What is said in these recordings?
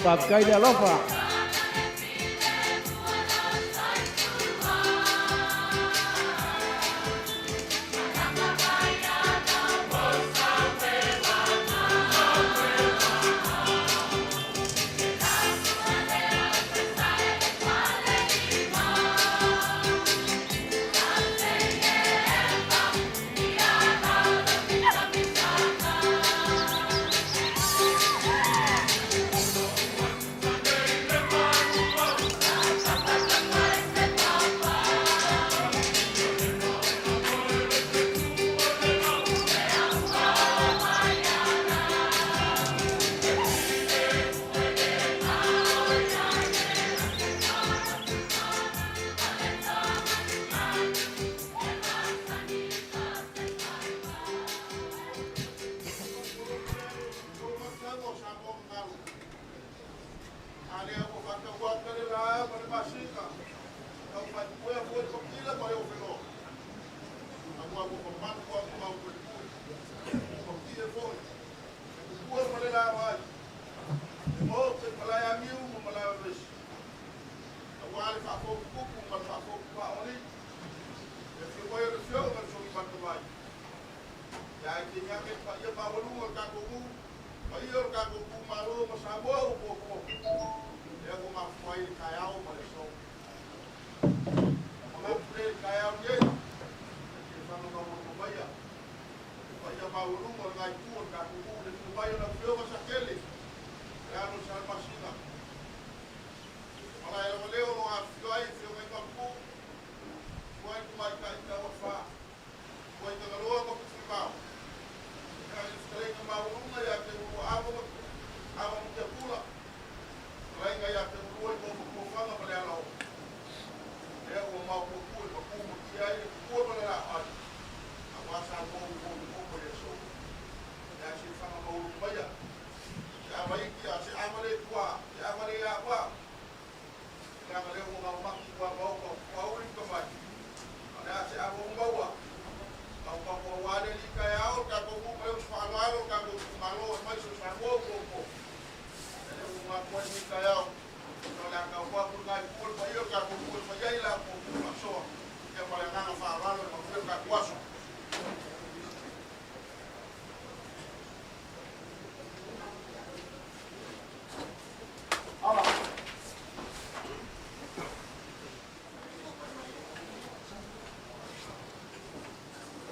Faafetai le alofa.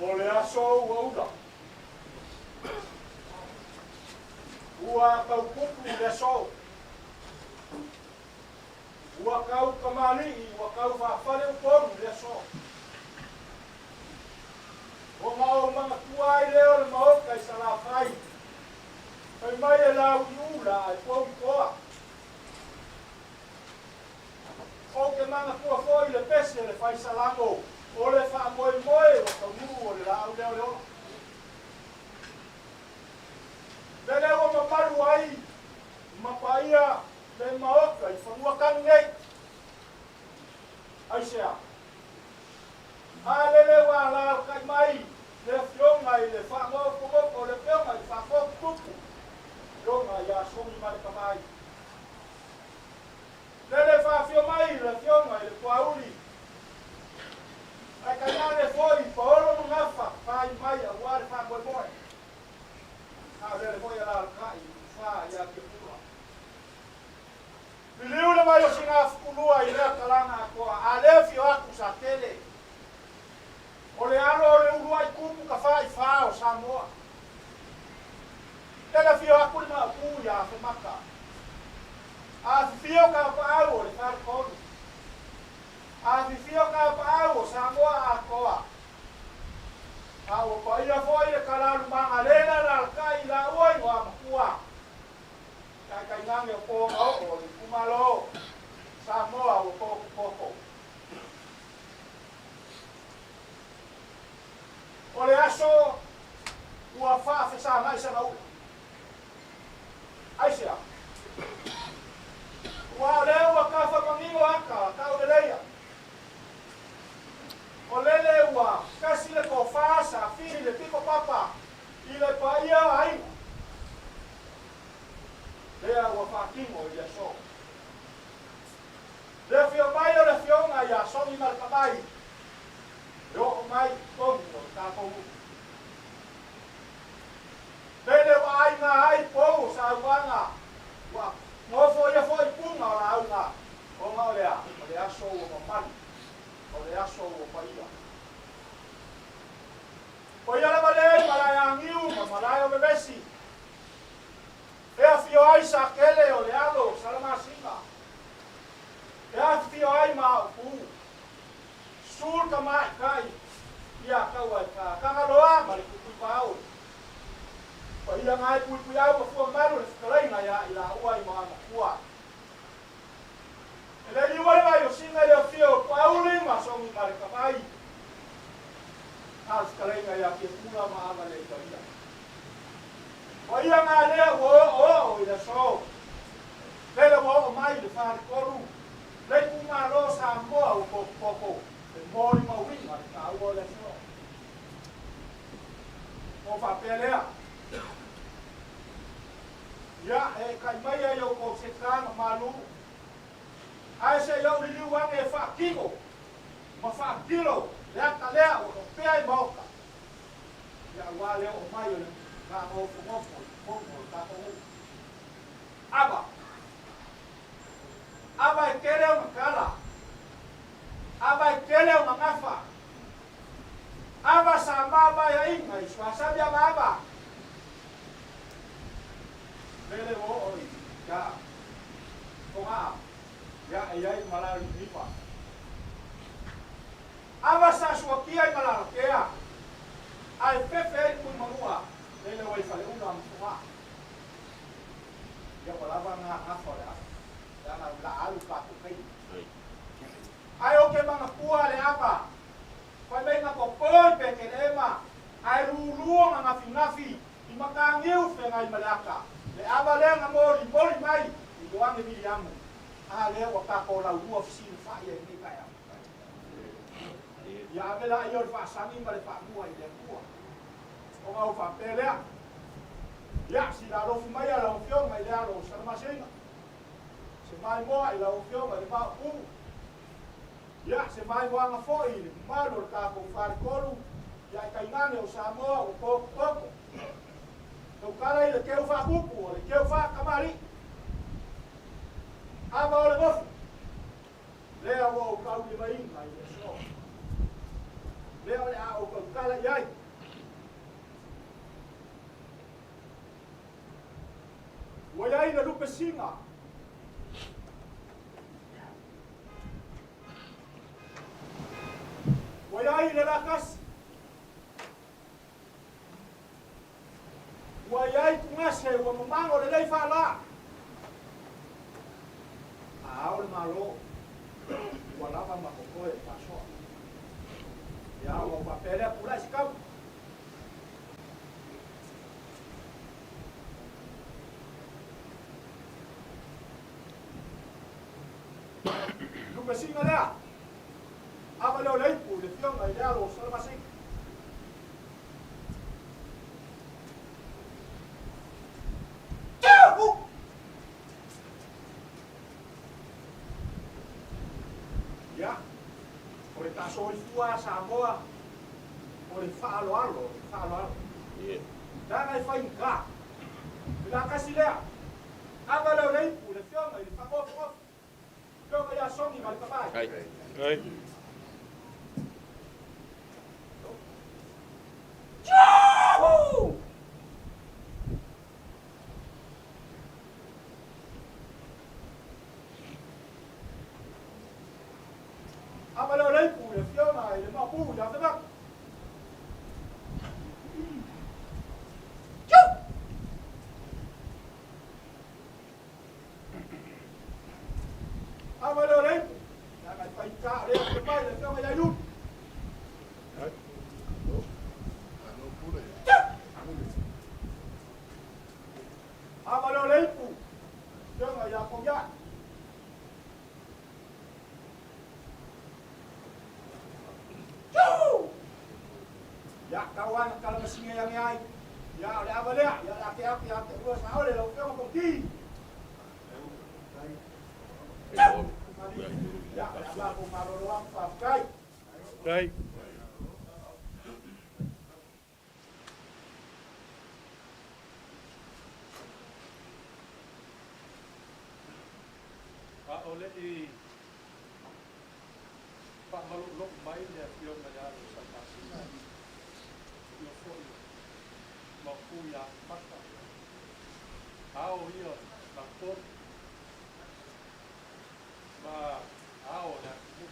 O le aso ua ula. Ua taupupu le aso. Ua kau kamali'i, ua kau faafale upolu le aso. Ona ou manatua ai lea o le maota i Salafai, fai mai e lau i ula ae pou i toa. Ou te manatua foi le pese a le fai Salamo, o le faamoemoe ua taunuu o le laau lea o le ola. Lele ua mamalu ai ma paia le maota i fanua tanu nei. Aisea? A lele ua alaalatai mai le Afioga i le Faanofonofo, le Afioga i le Faafotutupu, Afioga ia Sogi Maletavai. Lele faafio mai le Afioga i le Poauli, ae tainane foi Paolo ma Gafa fai mai aua le faamoemoe. A o lele foi alaalatai i Utufa ia Tiapula. Liliu le mai o sina afukulua i lea talaga atoa, a le afio atu Satele. O le alo o le uluai tupu tafaifa o Samoa. Lele afio atu le Maopu ia Afemata. Afifio tapaau o le Faletolu. Afifio tapaau o Samoa atoa. A ua paia foi le Kalalumaga lena lalatai i laua igoamatua. Taitainane o po ma oo o le itumalo Samoa ua potopoto. O le aso ua faafesagai sana ula. Aisea? Ua o lea ua tafa manino ata tauleleia. O lele ua kasi le tofa sa fili le pito papa i le paia o aiga. Lea ua faatino i le aso. Sogi ma le Kamai e oo mai i totonu o le tatou nuu. Lele ua aiga ai pou o saunoaga, ua nofoia foi puga o lauga, ona o le a? O le aso ua mamalu, o le aso ua paia. Paia lava lea i malae agiu ma malae o vevesi, e afio ai Sakele o le alo o Salamasina, e afifio ai Maopu, Sul Tamaitai ia Tauaika, Tagaloa ma le Puipuipao. Paia na e puipuiau ma fuamalu le fetalaiga ia i laua i Maamatua. E le liua le vai o Sina i le afio o Tuauli ma Sogi ma le Kamai. Na le fetalaiga ia Tiapula ma Ava le Italia. Paia na lea ua oo oo i le aso. Lele ua oo mai le faletolu. Le itumalo o Samoa ua potopoto e molimauina le taua o le aso. Ona faapea lea, Ia, e kai mai ai outou seka ma malu, ae se i ou liliu ane e faatino ma faatilo le ata lea ua topea i maota, ia aua le oo mai o le faagofogofo'o i totonu o le tatou nuu. Ava. Ava e tele ona tala. Ava e tele ona gafa. Ava sa mavaeaina i suasami avaava. Lele ua oo i ia Fogaa ia e i ai malae o Niniva. Ava sa suakia i Malalatea ae fefe ai le Tuimanua lele ua i Faleula ma Fogaa. Ia ua lava na gafa o le afa, leaga o le a alu tatou taimi. Ae ou te manatua le ava, fai mai na topoi Petelema, ae lulu ona nafinafi i mataniu feagai ma le ata. Le ava lea na molimoli mai i Ioane Viliamu, a lea ua tatou laulua fesilafai ai lenei taeao. Ia ave laia o le faasagi ma le faamua i le Atua. Ona ou faapea lea, Ia, sila alofi mai a lau Afioga i le alo o Salamasina, se maimoa i lau Afioga i le Maopu, ia, se maimoaga foi i le mamalu o le tatou faletolu, ia, e tainane o Samoa ua potopoto. Tautala i le keu faapupu o le keu faatamalii. Ava o le gofu, lea ua ou taulimaina i le aso. Lea o le a ou tautala i ai. Ua i ai le lupe sina. Ua i ai le lakasi. Ua i ai tugase ua mamago lelei faala. A ao le Malo, ua lava ma totoe le faasoa. Ia, ua ou faapea lea, pulai se kau. Lupesina lea, ava lea o le ipu i le fioga i le alo o Salamasina. Ia, o le taasoifua a Samoa, o le faaaloalo, o le faaaloalo. Leaga e faigata. I la tasi lea, ava lea o le ipu i le Afioga i le Faagofogofu, Afioga ia Sogi ma le Tamai. Ava lea o le ipu i le Afioga i le Maopu ia Fevaku. Ava lea o le ipu, leaga e faigata o lea e afio mai le Afioga ia Iuli. Ava lea o le ipu, Afioga ia Kogia. Ia, tau lava ina talamasine ane ai. Ia, o le ava lea, ia o le a tea atu ia te oe saole lau Afioga Fonoti. Ia, o le a matou malolo atu, faafetai. Faafetai. A o le i faamaloulou mai le Afioga ia Alosalmasina, afio foi o Maopu ia Afemata, ao ia o le lautolu ma ao o le atunuu,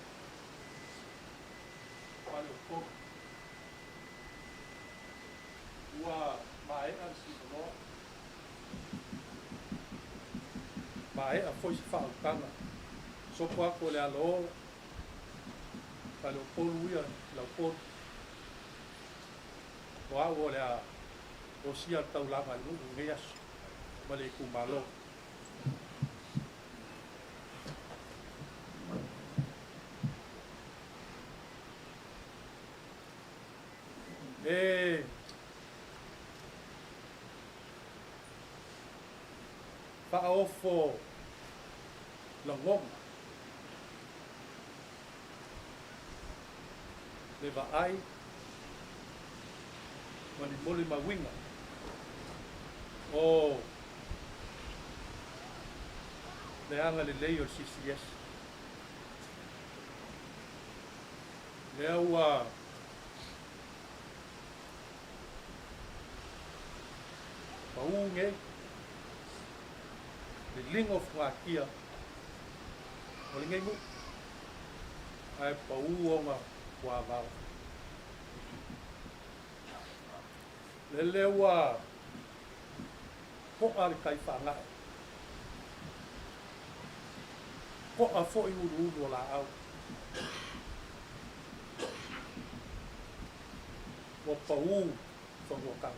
faleupolu. Ua maea le sivanoa, maea foi se faautaga, sopo atu o le alo, faleupolu ia laupolu. O au o le a osia le taulaga i le nuu i lenei aso ma le itumalo. E faaofo lagona le vaai ma ni molimauina o le agalelei o le CCS. Lea ua pau nei le liga o fugatia o lenei nuu, ae pau ona puavao. Lele ua to'a le tai faagae, to'a foi uluulu o laau. Ua pau fanua tau.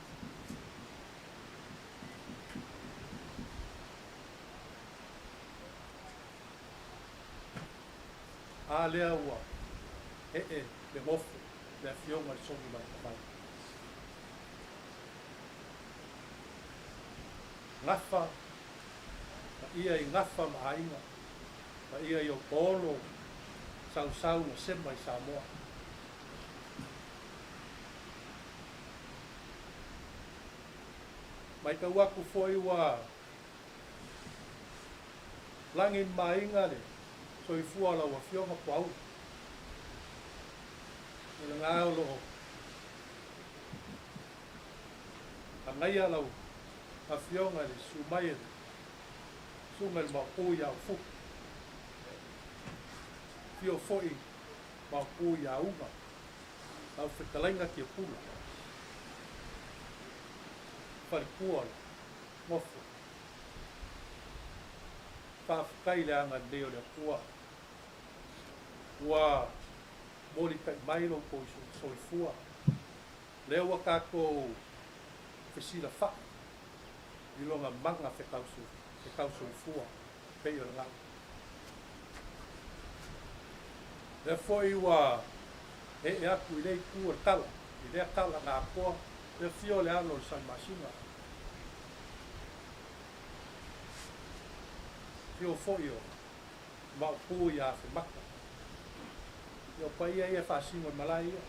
A lea ua ee le nofo le Afioga i le Sogimaletavai. Gafa paia i Gafa ma aiga, paia i Otaolo, sausau na sema i Samoa. Matau atu foi ua lagi ma aiga le soifua o lau Afioga Poaula. O lena o lo o agaia lau Afioga i le susu mai e le Susuga i le Maopu ia Ufuku. Afio foi Maopu ia Uga, lau fetalaiga Tiapula, faletua o le nofo. Faafetai i le agalelei o le Atua ua molitai mai lo outou soifua. Lea ua tatou fesilafai i lona mana fetausoifua pei o le galu. Lea foi ua ee atu i lea itu o le tala, i lea tala na atoa le afio o le alo o le Salamasina. Afio foi o Maopu ia Afemata. Ia o paia ia e faasino i malae ia.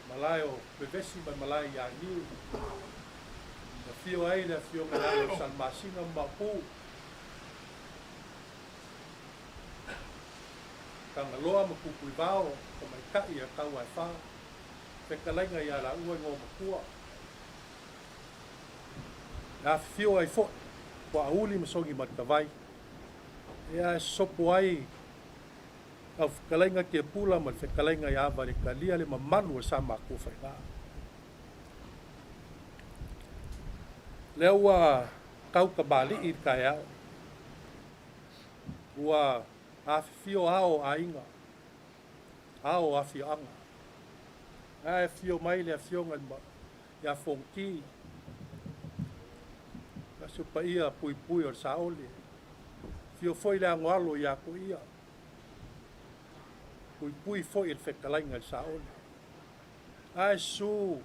Malae o Vevesi ma malae ia Niu. Afio ai le afioga i le alo o le Salamasina ma Maopu. Tagaloa ma Pupuivao, tamaitai a Tauaefa, fetalaiga ia laua igoa matua. E afifio ai foi Puaauli ma Sogimaletavai, ia e sopo ai lau fetalaiga Tiapula ma le fetalaiga ia Avaletalia le mamalu o sa matua faiga. Lea ua tau tamalii i le taeao, ua afifio ao o aiga, ao o afioaga. Ae afio mai le afioga ia Fonoti, aso paia puipui o le Saole. Afio foi le anoalo ia Toia, puipui foi le fetalaiga i le Saole. Ae susu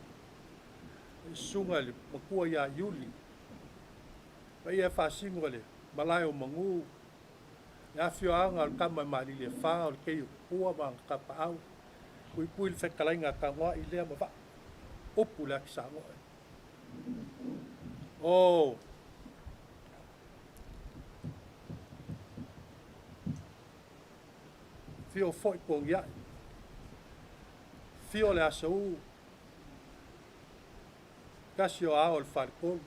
le susuga i le matua ia Iuli, paia e faasino i le malae o Manu. Le afioaga o le Tama e Maliliefā o le Kei o Tupua ma ana tapaau, puipui le fetalaiga a Tagoai lea ma Vaa, upu i le ati Sagoe. O Afio foi Pogiai, afio le Asaū, tasi o ao o le Faletolu,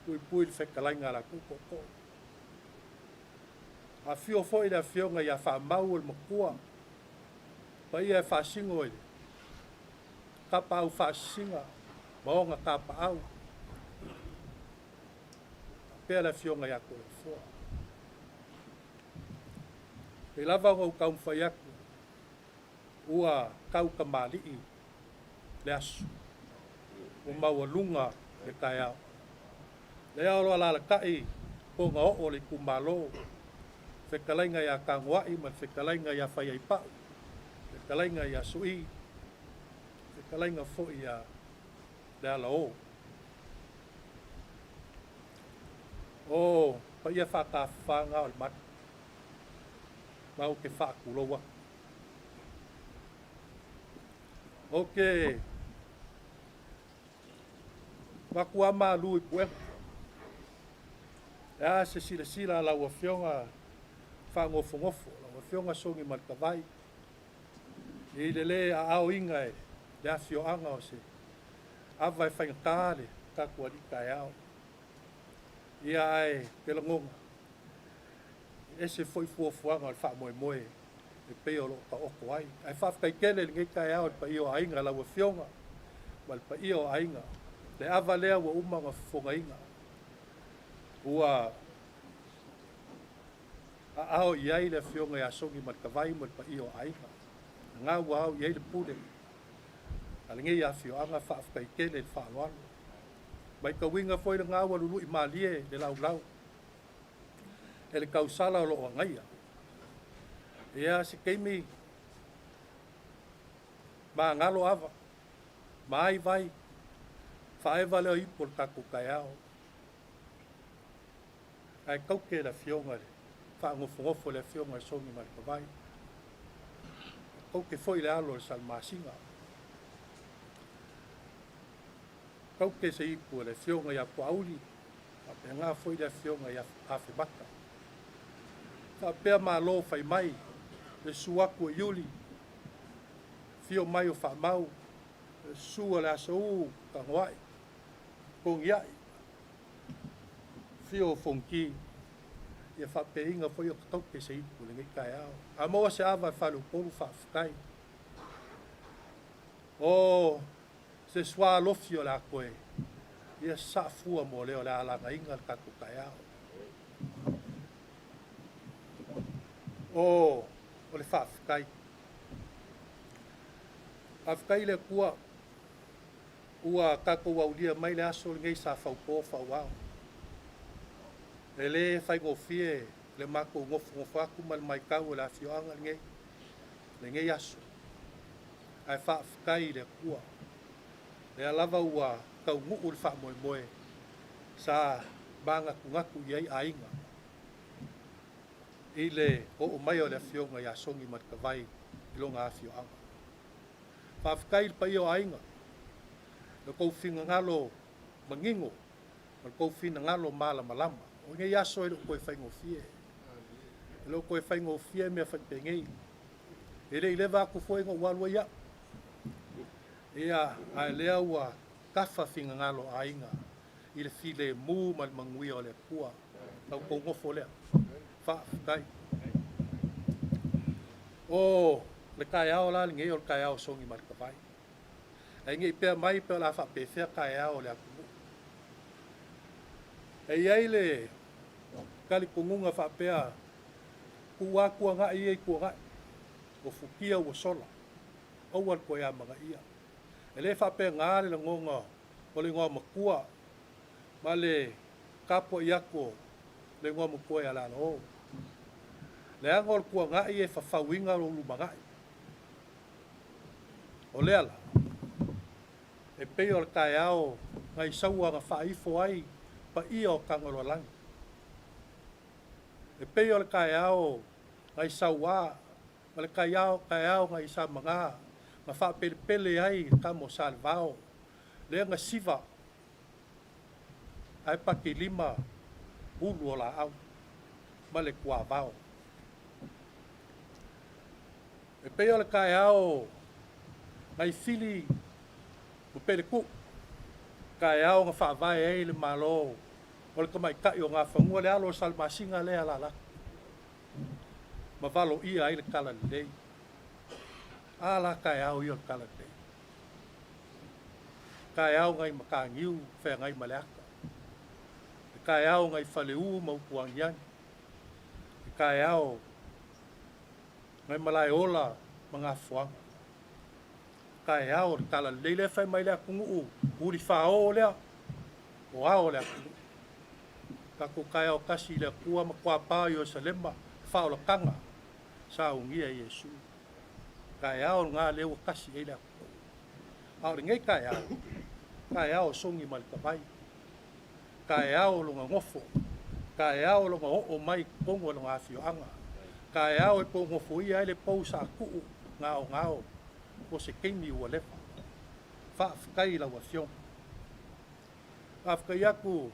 puipui le fetalaiga a latou tootoo. Afio foi le afioga ia Faamau o le Matua, paia e faasino i le tapaau faasisina ma ona tapaau, faapea le afioga ia Toleafoa. Pei lava ona ou taumafai atu, ua tautamalii le aso, ua maualuga le taeao. Lea o lo o alaalatai ponaoo o le itumalo, fetalaiga ia Tagoai ma le fetalaiga ia Faiaipau, fetalaiga ia Sui, fetalaiga foi ia Lealao. O paia faatafafa na o le malu, ma ou te faatulou atu. Ou te matua malu i puega. E a se silasila a lau Afioga Faagofogofa, lau Afioga Sogi Maletavai, i le lē aaoiga e le afioaga o se ava e faigata le tatou alii taeao. Ia ae te lagona, e ese foi fuafuaga o le faamoemoe e pei o lo o taoto ai. Ae faafetai tele i lenei taeao i le paia o aiga, lau Afioga ma le paia o aiga, le ava lea ua uma ona fofogaina, ua aao i ai le Afioga ia Sogi Maletavai ma le paia o aiga. Na ua ao i ai le pule a lenei afioaga, faafetai tele i le faaaloalo. Matauina foi lena ua lului malie le laulau e le tausala o lo o agaia. Ia, se taimi magalo ava, maai vai, faaeva lea o ipu o le tatou taeao. Ae taute le afioga i le faagofogofa le afioga i Sogi Maletavai. Taute foi le alo o le Salamasina. Taute se ipu o le afioga ia Puauli, faapena foi le afioga ia Afemata. Faapea malo fai mai, le susu atu o Iuli, afio mai o Faamau, le susu o le Asaū Tagoai, Pogiai, afio o Fonoti, ia faapeina foi o taute se ipu i lenei taeao. A maua se ava e faleupolu, faafetai. O se sualofi o le a toe, ia saafua mo lea o le a alagaina le tatou taeao. O le faafetai. Faafetai i le Atua ua tatou aulia mai le aso lenei sa faupo fauao. E le faigofie le matou nofonofo atu ma le matau o le afioaga lenei, lenei aso. Ae faafetai i le Atua, lea lava ua taunuu le faamoemoe sa manatunatu i ai aiga i le oo mai o le afioga ia Sogi Maletavai i lona afioaga. Faafetai i le paia o aiga, le tou finagalo manino ma le tou finagalo malamalama. O lenei aso e le o toe faigofie. E le o toe faigofie mea faapenei. E le i leva atu foi na ou alu ai au. Ia, ae lea ua tafa finagalo o aiga i le filemu ma le manuia o le Atua. Lau tou nofo lea. Faafetai. O le taeao la lenei o le taeao o Sogi Maletavai. Ae ne i pea mai pe o le a faapefea taeao o le atunuu. E i ai le talitonuga faapea, tuu atu agai ia i tuanai, o futia ua sola, aua le toe amanaia. E le faapena le lagona o le igoa matua ma le tapuai atu o le igoa matua ia Lalo'o. Leaga o le tuanai e fafauina lou lumanai. O lea la, e pei o le taeao nai saua na faaifo ai paia o Tagaloalagi. E pei o le taeao nai Sauā ma le taeao nai Samaga na faapelepele ai le tama o Salevao, lea na siva ae patilima ulu o laau ma le tuavao. E pei o le taeao nai Fili ma Pelekuu, taeao na faavae ai le Malo o le tamaitai o Nafanua, le alo o Salamasina lea e alaala atu ma valoia ai le talalelei. A la taeao ia o le talalelei. Taeao nai Mataniu feagai ma le ata. Le taeao nai Faleu ma Utuagiagi. Le taeao nai Malaeola ma Gafoaga. Taeao o le talalelei lea fai mai le atunuu ulifao lea o ao o le atunuu. Tatou taeao tasi i le Atua ma tuapa o Ierusalema, faaolataga saunia e Iesu. Taeao lena lea ua tasi i ai le atunuu. A o lenei taeao, taeao o sogi ma le tavai, taeao o lona nofo, taeao o lona oo mai i totonu o lona afioaga, taeao e pounofoia ai le pou sa tuu gaogao mo se taimi ua leva. Faafetai i lau Afioga. Faafetai atu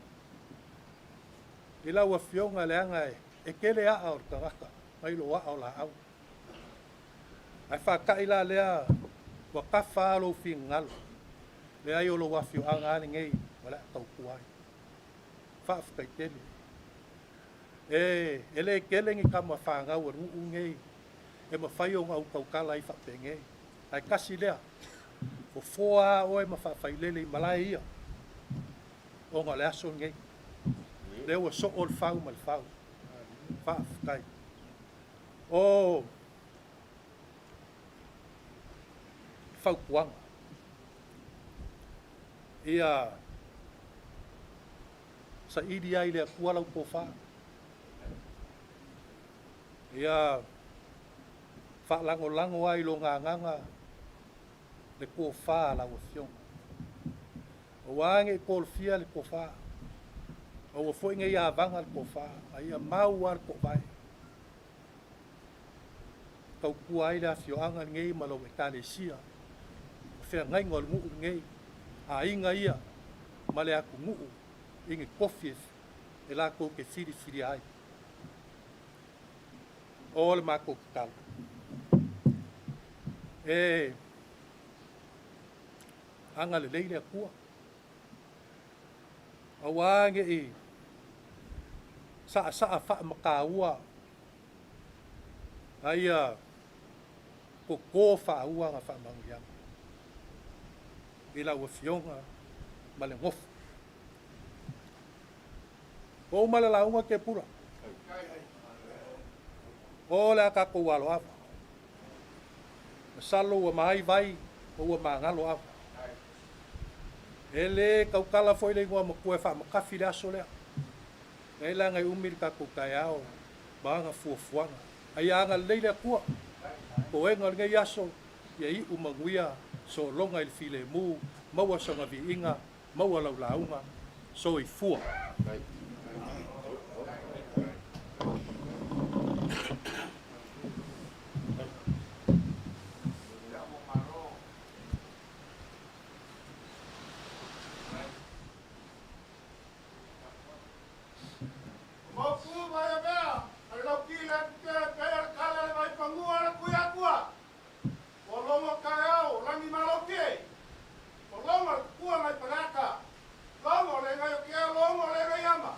i lau Afioga leaga e tele aa o le tagata nai lo aa o laau. Ae faata'i la lea ua tafa lava lou finagalo, leai o lou afioaga lava lenei o le a tautua ai. Faafetai tele. E le tele ni tama fanau a le nuu lenei e mafai ona ou tautala ai faapenei, ae tasi lea, fofoa lava oe ma faafailele i malae ia, ona o le aso lenei, lea ua soo le fau ma le fau. Faafetai. O fautuaga, ia saili lava i le Atua lau tofa, ia faalagolago lava i Lona Agaga le tofa a lau Afioga. Aua ne i polofia le tofa, aua foi ne i avaga le tofa, a ia mau lava le toovae. Tautua ai le afioaga lenei ma lau Ekalesia, o feagaiga o le nuu lenei, aiga ia ma le atunuu i ni tofi e latou te filifilia ai. O le matou tatalo, e agalelei le Atua, aua ne i saasaa faamataua a ia toto faaua aga faamanuiaga i lau Afioga ma le nofo. Ua uma le lauga Tepula. O le a tatou aloava. Masalo ua maai vai ma ua magalo ava. E le tautala foi le igoa matua e faamatafi le aso lea. Leai leaga e umi le tatou taeao ma ana fuafuaga. A ia agalelei le Atua, toega o lenei aso, ia iu manuia sologa i le filemu, maua sona viiga, maua lau lauga. Soifua. Maupu mai a mea, a le lauki le atu te pei o le kala le vai pagua le Tuiatua. Ua logo taeao, lagi maloki e. O logo le tupua nai Faleata. Logo le ngai o Kea, logo le ngai Ama.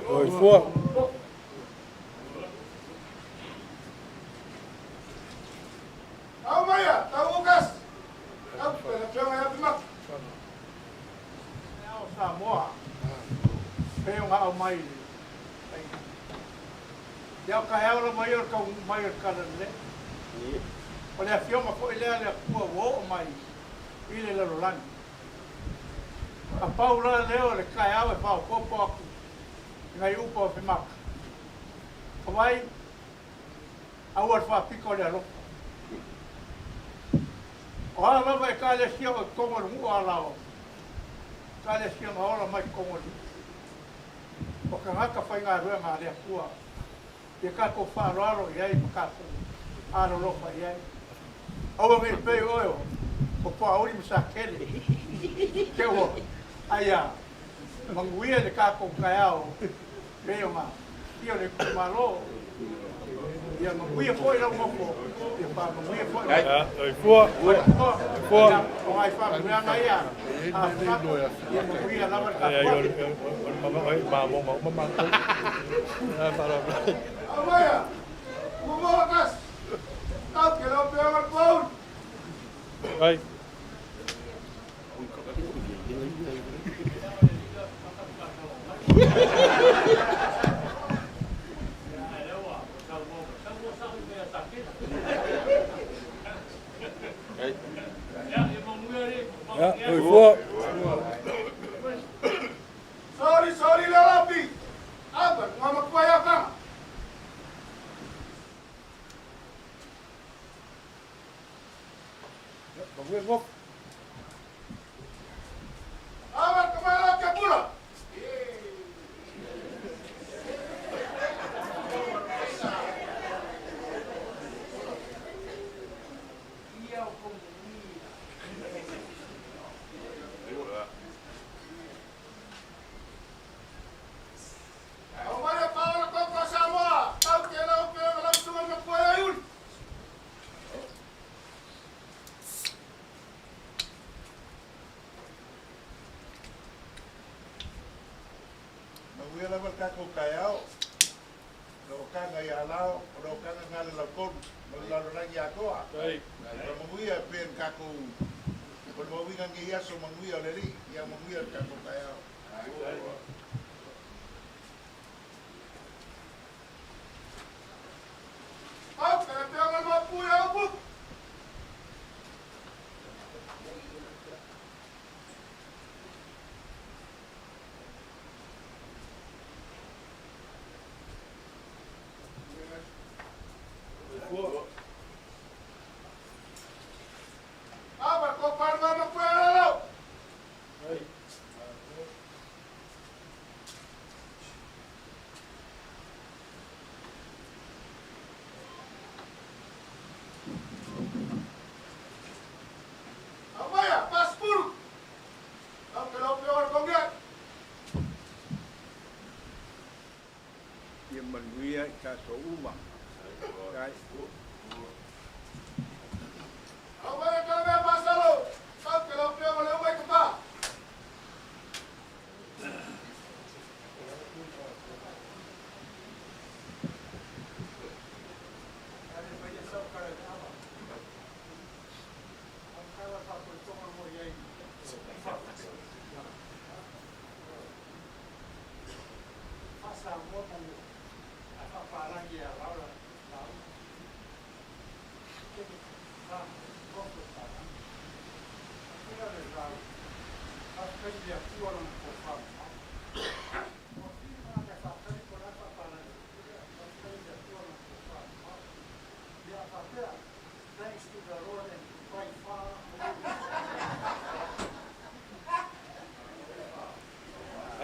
Soifua. Tau maia, tau ukas. Tau pela pionga ya pimak. Ao Samoa. Pe o ngā mai. Ia ka heo la mai o ka mai o ka le. O le afioga foi lea le Atua ua oo mai i le lalolagi. A pau la lea o le taeao e faaopoopo atu i nai upu o Afemaka. Kawai, aua le faapito o le alofa. O a lava ekalesia o totonu o le nuu a lao, ekalesia na ola mai totonu o le nuu. O tagata faigaluega a le Atua, ia tatou faaaloalo i ai ma tatou alolofa i ai. Aua ne i pei oe o Poauli ma Sakele, te ua aia manuia le tatou taeao pei ona fia o le itumalo. Ia manuia foi lau nofo, ia faamanuia foi lau Soifua. Soifua. O nai faamanuiaga ia a Afemaka, ia manuia lava le Leai, o le tapuai. o le mamago e mamoga uma matou. Aumaia, Mumokas, tau ke lau pea Paul. Ai. Ia, soifua. Sorry, sorry, Lalapi. Apa, ngama kuaya kang. Manuia le nofo. Apa, kamala ke pula. Aumai paola koko Samoa. Tau ke lau pea lau sunga ma kuaya iul. Manuia lava le tatou taeao, o lo o taga ia lao, o lo o taga na le lautolu, ma le lalolagi atoa. Ai. Ma manuia e pea le tatou, o le mauiga nei aso manuia o le Alii, ia manuia le tatou taeao. aso uma. Ai. Au mai ka mea masalo. Kau ke lau pea le mai ka pa.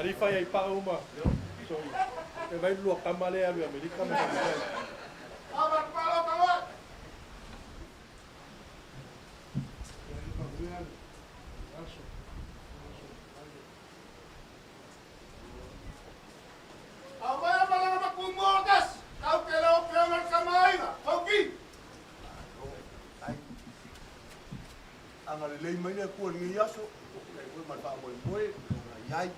Ali fai ai pa uma. So, e vai lua kama le alu Amerika ma ka mai. Au mai ka lo ka lo. Au mai ma la ma ku mo gas. Kau ke lau pea ma ka mai. Kau ki. Ai. Anga le lei mai le kua ni aso. Kai koe ma fa moe moe, o ngai ai.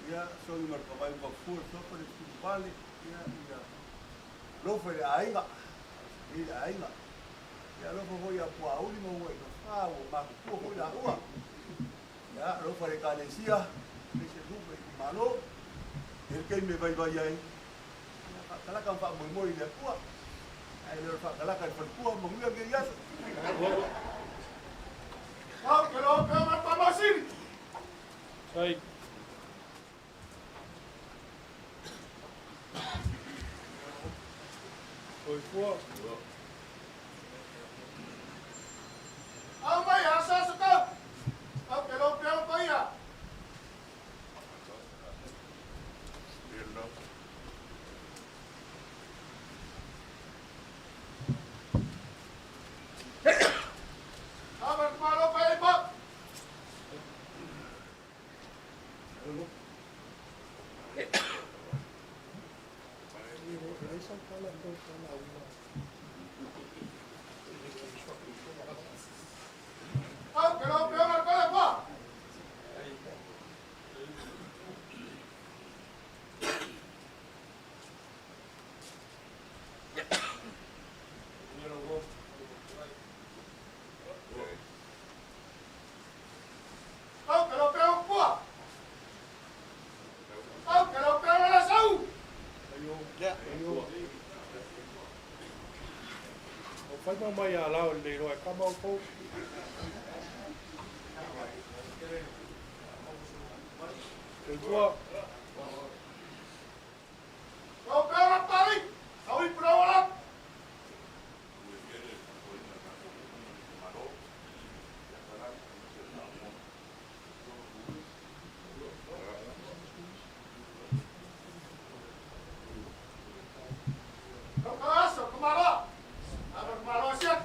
Ia, so i mar ka vai ka fua so pa le tu pale. Ia, ia. Lo fa le aiga. I le aiga. Ia lo fa hoi a pua uli mo ua i ka wha o ma ku hoi la ua. Ia, lo fa le kalesia. Le se lupe i malo. E le kei me vai vai ai. Ia, fa kalaka fa moe moe i le kua. Ai le fa kalaka i fa kua mo ngia ke aso. Kau ke lau pea ma pa masini. Sai. Oi fua. Au mai asa sa kau. Kau ke lau pea ma pa ia. Au mai ka lo pa i pa. Kau ke lau pea ma pa le pa. Kau ke lau pea ma pua. Kau ke lau pea ma la sau. Aio. O fai ma mai a lao le roa kama o kou. Oi fua. Kau pea ma pari. Kau i pura wala. Kau ka aso kumalo. Aba kumalo siat.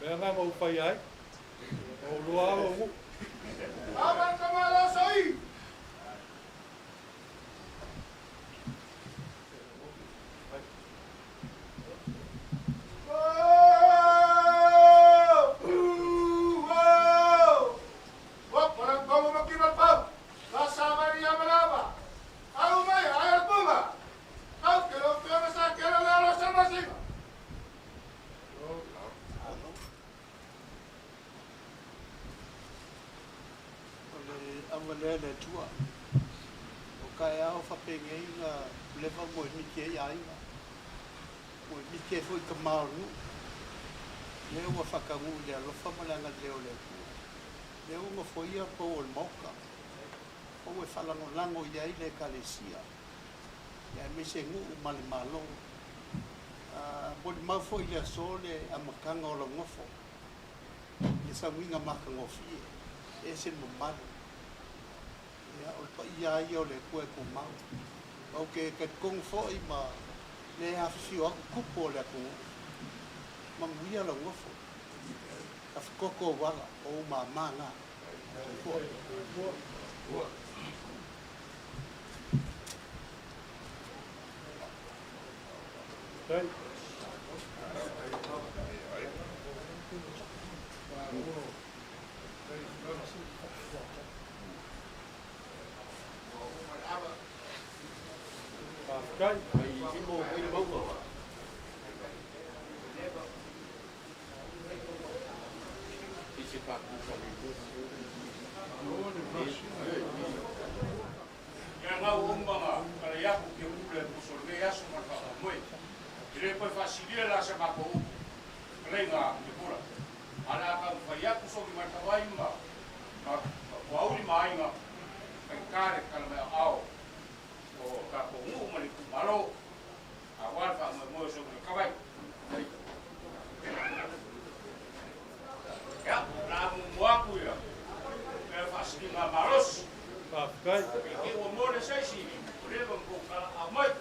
Mea ngā mau whai ai. O lua o ngu. Aba kumalo sai. O le avalea le Atua. O kaeao faapegei na leva mo e miki ai aiga. Mo e miki ai foi ka mao nu'u. Lea ua faakagū i le alofa ma le agalelei o le Atua. Lea ua gofoia pou o le maoka. Pou e faalagolago i ai le ekalesia. Ia aemaise nu'u ma le mālō. Molimau foi i le aso le amataga o lau gofo. Ia sauiga matagofie, e ese le mamalu. Ia, o le paia lava ia o le Atua e tumau. Ou te talitonu foi ma le afifio atu tupu o le atunuu. Manuia lau nofo. Tafatoto ou ala, o ou mama na. Soifua. Ia gau uma nga kalaiaku ke ule muso lenei aso ma le faamoemoe. E le toe faasilia la sa matou upu, fetalaiga Tiapula. Ae o le a taumafai atu sogi mai tawai ma Poauli ma aiga faigata le tatala mai aoao o tatou nuu ma le itumalo aua le faamoemoe o sogi mai tawai. Ia, o le a muamua atu ia le faasiliga malosi. Faafetai. I te ua mo le se isi, ua leva ona tou talaaao mai.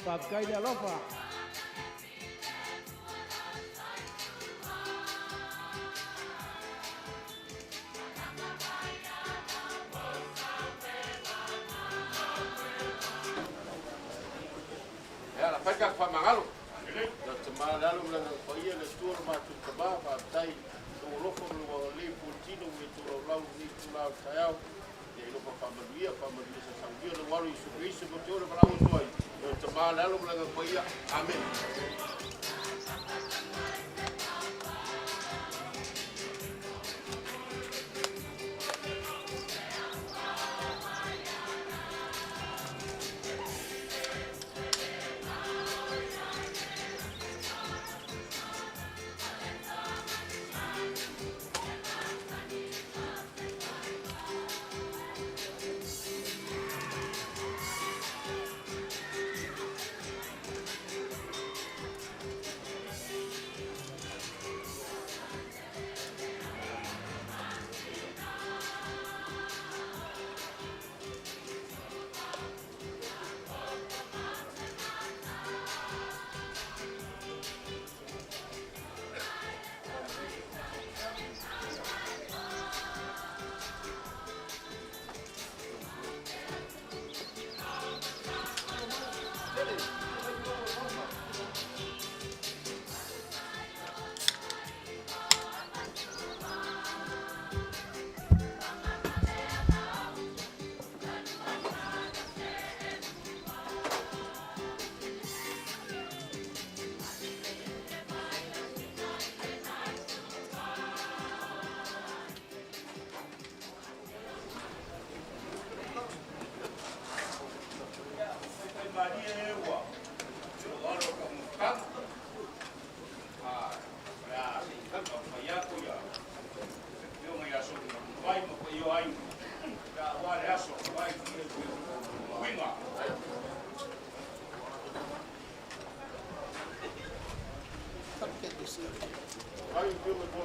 Faafetai le alofa. Ia, la fai tatou faamagalo. Le Tama, le Alo ma le Agaga Paia, le Atua lo matou Tama, faafetai i lou alofa ma lou agalelei ua fuatino ua e tolaulau i lenei itula o le taeao. Ia e alofa faamanuia, faamanuia sasaulia lou Alo Iesu Keriso ma te ola valaau atu ai. Le Tama, le Alo ma le Agaga Paia. Amene.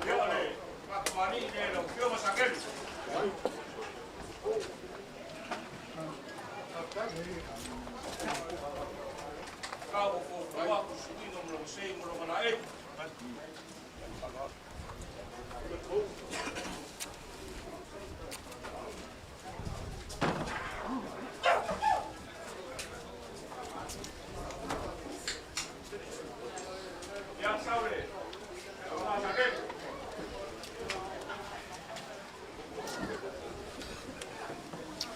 Ia o le faakamali'i lea i lau Afioga Sakelu. Ka ua foufou aku suiga ma lona sei ma lona laei. Ia sau le Sakelu.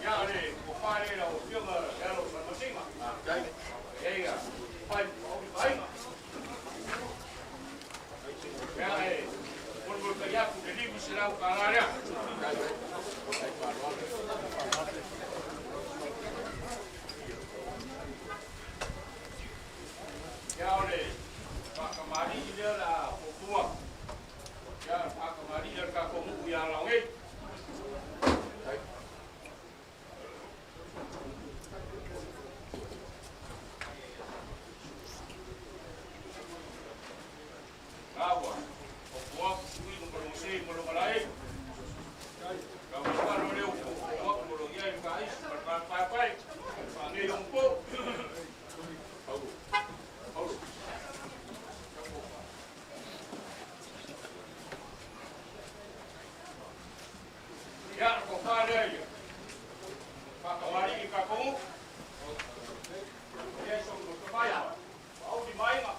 Ia le tofa lea i lau Afioga le alo o Salamasina. Ia ia fai vaaiga. Ia e molimoli aku le $500 lea. Ia o le faakamali'i lea o le a fuafua. Ia faakamali'i le tatou nuu ia Laogei. Ua fuafua aku suiga ma lona sei ma lona laei. Ka mafano lea ua fuafua aku o lo o i ai le taisi ma le paepaepae faaneionapo. Ia le tofa lea ia faakamali'i i tatou nuu. Ia i sogi ma le auli maiga.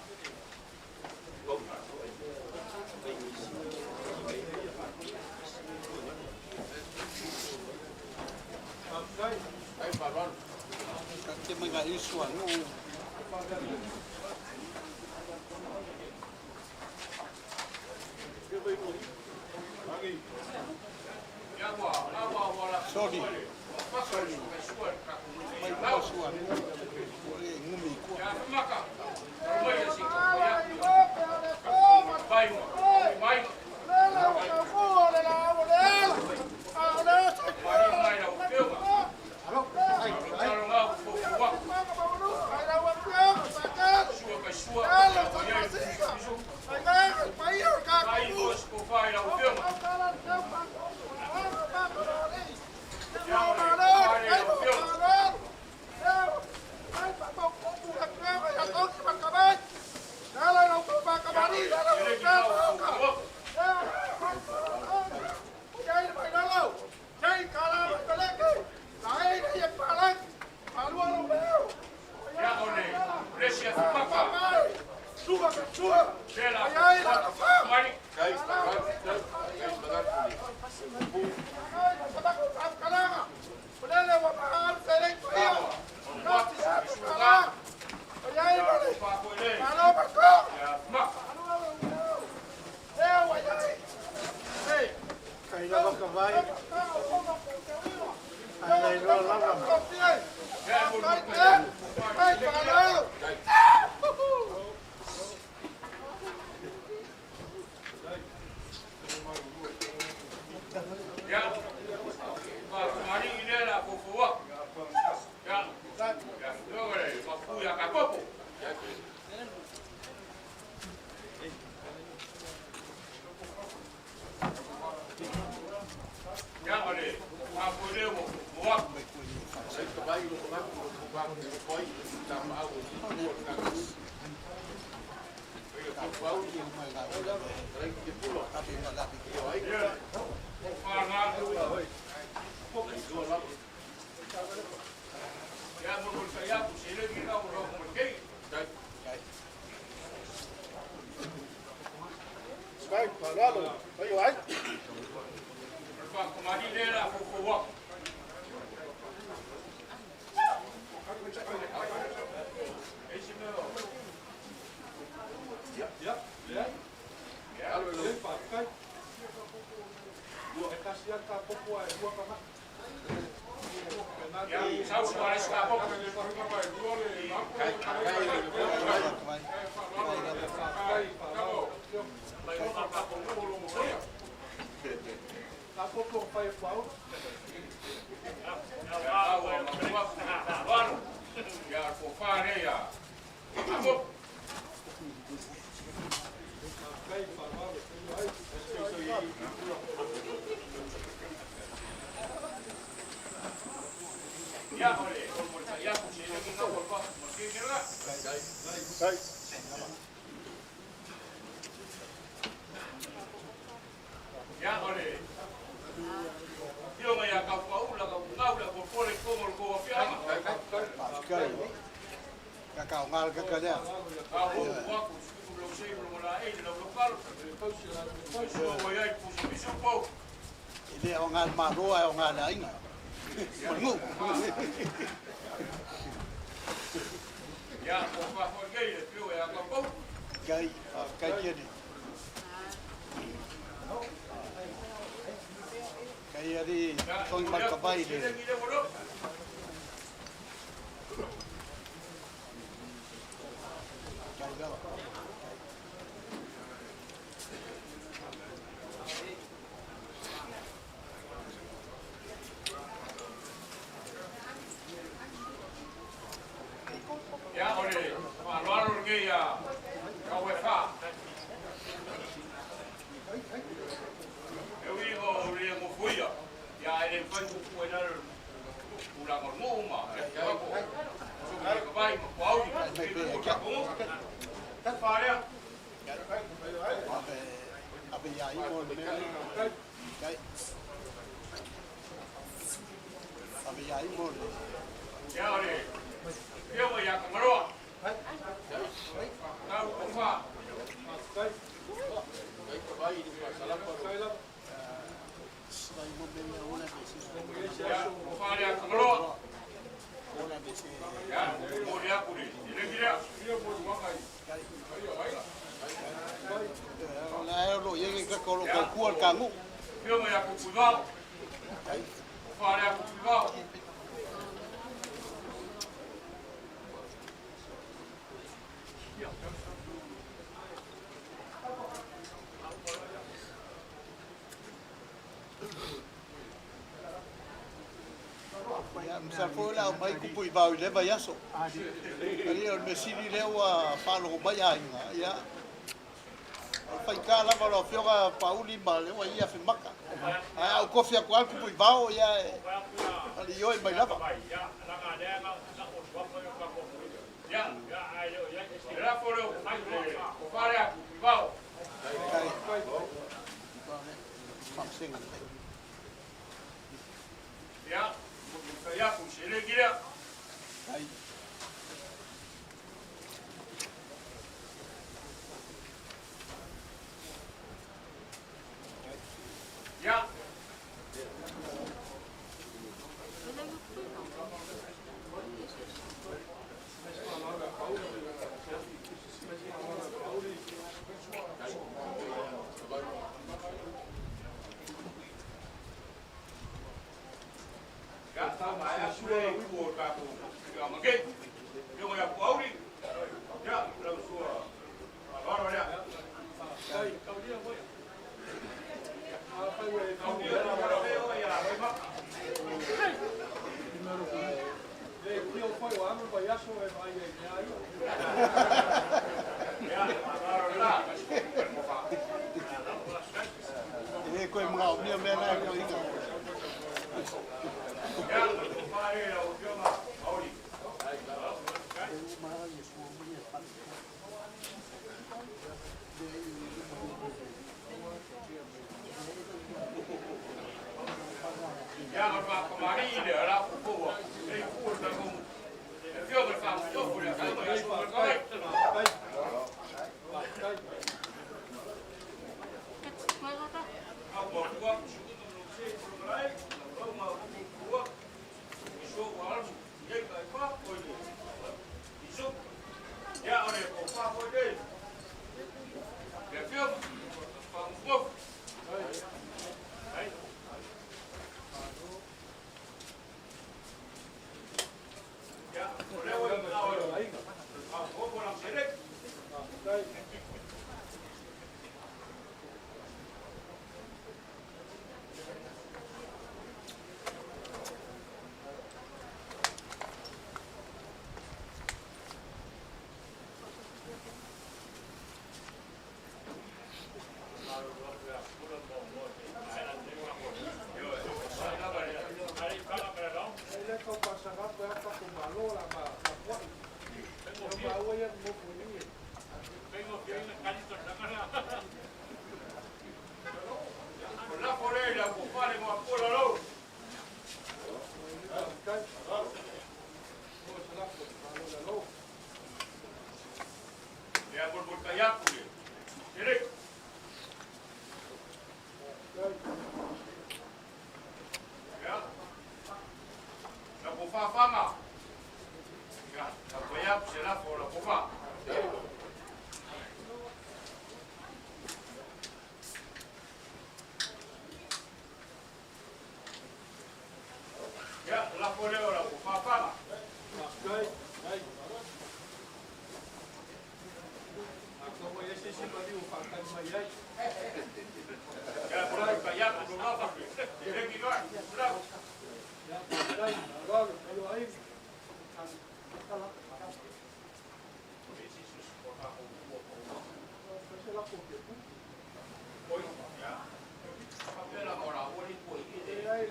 Te mai ngā isu a nuu. Ia ua ua ua la Sorry. Sorry. Mai kua sua nuu. Ua le ngumi i kua. Ia maka. Mai ia si ia. Vai mai. Mai mai lau Afioga. Talo ngau fuafua. Sua kai sua. Ia ai mo se tofa i lau Afioga. Ia o le tofa lea i lau Afioga. Ele ki lau fuafua. Ia o le resi afi maka. Le la mai. Kai lava ka vai. Ai nei loa lava. Ia, faafumali'i lea la fuafua. Ia, ia, fioga le mapu ia kapopo. Ia, o le faafoe ua fuafua. Ia, mo mo sa ia ku se le ki ka o ro mo ke. Faakamali'i lea la fuafua. Ia, sau su ale sa popo. Ia, ua matua ku walo. Ia, ko fa le ia. Apo. Ia, o le afioga ia Taupaula Taugau le Apolepole i totonu o le tou afioaga. Faafetai. Kakaoga le kaka lea. A o ou atu, suku lau sei ma laei le laulokalo. Sua ua iai pusa pisupo. E le aoga le Malo ae aoga le aiga. Ma le nuu. Ia, o faafoe nei le afioga ia Taupau. Faafetai, faafetai tele. Kai ali sogi mai ka vai le. Kai lava. Ia, o le faaaloalo lenei a Tauefa. E ui o le nofoia, ia e le mafai ona tuu ai lalo i le tulaga o le nuu ma le afioaga o Sogi mai Kavai ma Puauli ma le tatou nuu. Fa lea. Ave ave ia i mo le mea. Kai. Ave ia i mo le. Ia, o le afioga ia Tagaloa. Tau o fa. Kai kavai i le faasalapa. Vai mo mea ola me se. Ia, o fa lea Tagaloa. Ola me se. Ia, mo le aku le legi lea. O la e lo ye ka ko lo ka kua le kangu. Afioga ia Kukuivao. O fa lea Kukuivao. Ia, msa foi la mai kupu i vau i le vai aso. Ali o le mesili lea ua faalogo mai aiga. Ia. O le faigā lava o lau afioga Pauli ma le ua ia femaka. Ae au kofi aku al kupu i vao ia e ali ioi mai lava. Ia, le lafo leo, o fa lea Kukuivao. Kai. Faamasenga le. Ia, mo fai aku se legi lea. Kai. Ia, ia, mai aku le ku o tatou ia magei. Afioga ia Puauli. Ia, lau sua aloalo lea. Taulia na wala ia Femaka. Le tio foi o amo vai aso e vai e ai. Ia, aloalo la. E koe mga o mea mea na ko inga. Ia, o fa le lau afioga Auli. Ia, o le whakamari le ala kukoa. E ku o le tatou e afioga le whaamutofo le afioga ia Sua Kavai. Au ma kua sukutu no se ko lo lau ma ku kua. I so wa alu i ka e pa ko i. I so. Ia o le ko pa ko le. Le afioga whaamutofo. Ai. Ia, o lea ua i ngā o le a ko la sele. E le ko pasanga pa pa ko malo la ma ma kwa. O ma o ia mo ko ni. molimoli atu le tele. Ia, la pofafaga. Ia, taumafai atu se lafo o la pofa. Ia, lafo lea o la pofafaga. Ia, molimoli atu lo lafa. Selegi loa, lau.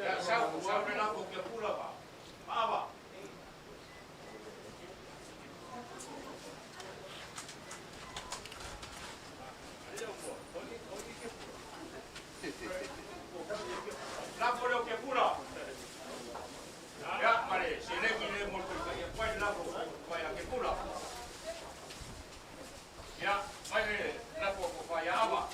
Ia, sau, sau le lafo kia pula ma. Maava. Lafo leo kia pula. Ia, mare, selegi le mo le kai lafo kai a ke pula. Ia, mai le lafo ko whai ava.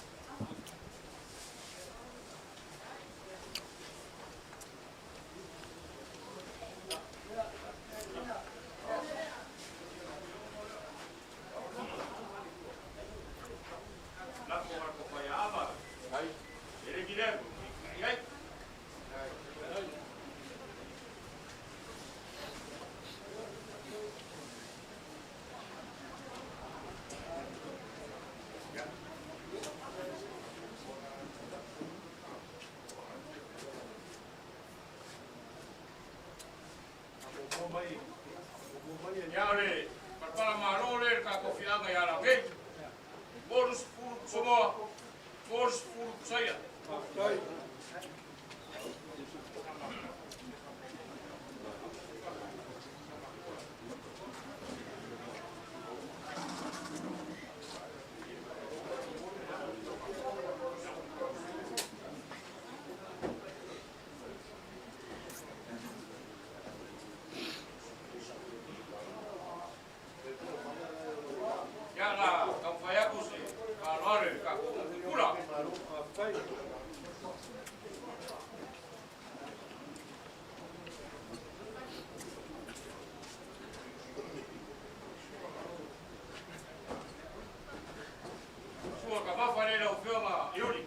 Lafo ko whai ava. Selegi le, ai. Ia o le palapala malo le ka kofiaga ia lau. 30 Samoa, 30 Saia. Ia la taumafai atu se faaaloalo i le tatou pula. Sua kamafa le lau Afioga Iuli.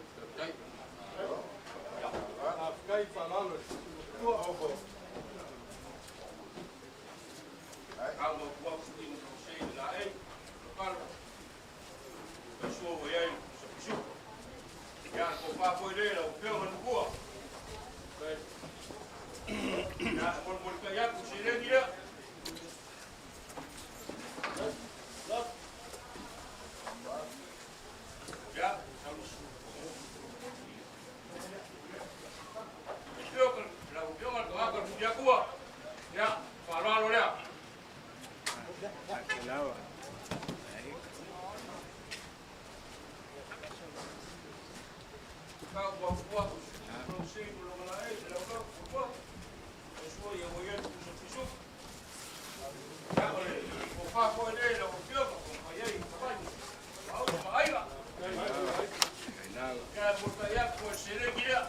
Au ma ua kusi mo se i la ei. Kalo. Ka sua o iai sa pisu. Ia ko pa foi le lau Afioga Nukua. Ia molimoli kai atu se legi lea. Ia, salusu. Afioga, lau Afioga le tagata le Muliakua. Ia, faaaloalo lea. Ka ua ua lo se lo la e la la ua. Sua ia o ia sa pisu. Ia o le o fa foi le lau Afioga ko mai ai ka vai. Au ma aiga. Ia mo ta ia ko se le lea.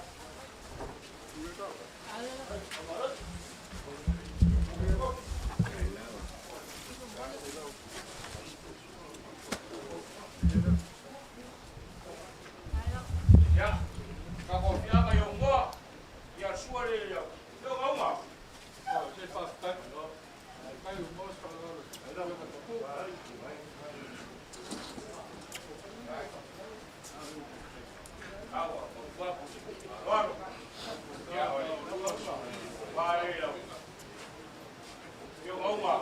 Ia, ka ko fiaga i o ngoa. Ia sua le ia. Ia uma. Aua, ko ua ko se. Aloalo. Ia o le. Ba le ia. Ia uma.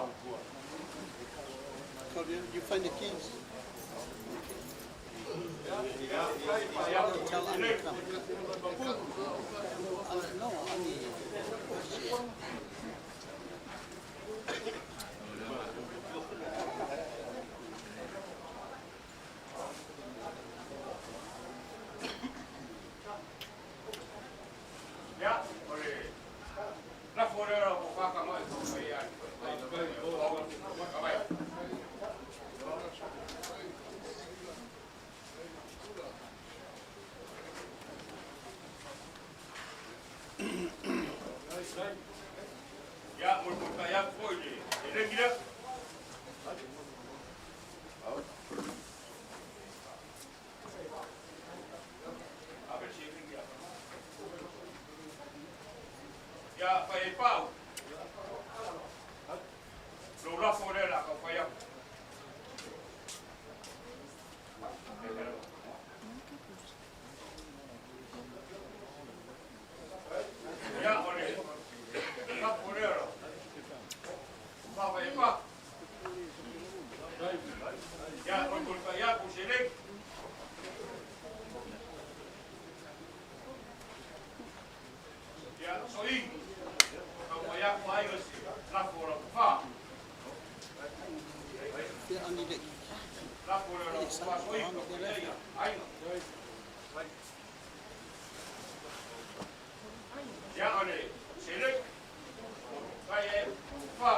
So you find the keys? fai ai pau. Lou lafo lea o le a taumafai atu. Ia, o le lafo lea o lau Faafaiepa. Ia, molimoli atu seleni. Ia, soi. Taumafai atu aiga se lafo o lau tofa. Lafo lea o lau tofa soi, taumafai ai aiga. Ia, o le seleni. Fai e tofa.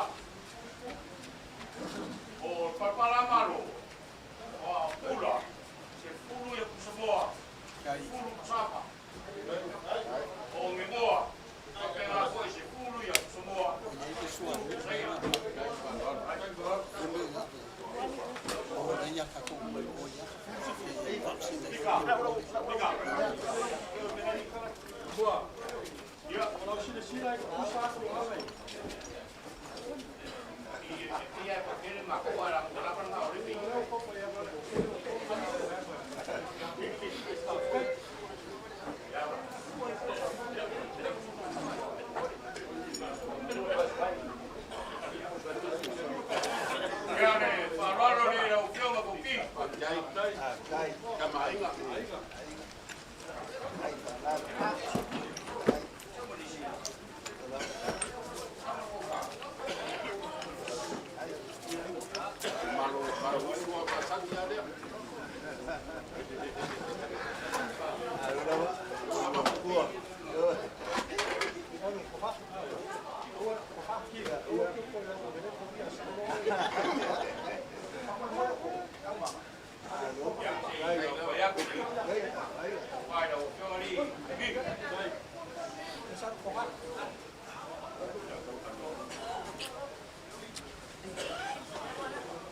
O le palapala o a pula, se fulu ia pusamoa, fulu pusapa. O ngegoa, faapena foi se fulu ia pusamoa, fulu pusaia. Ika, ika. Ia, ia e pakele ma ko ala ko la pa o le pi. Ia le faaaloalo le lau Afioga Koki. Kamaaiga. Malo malo usu a masagi a lea. Ia, se taumafai atu ai lau Afioga li Koki.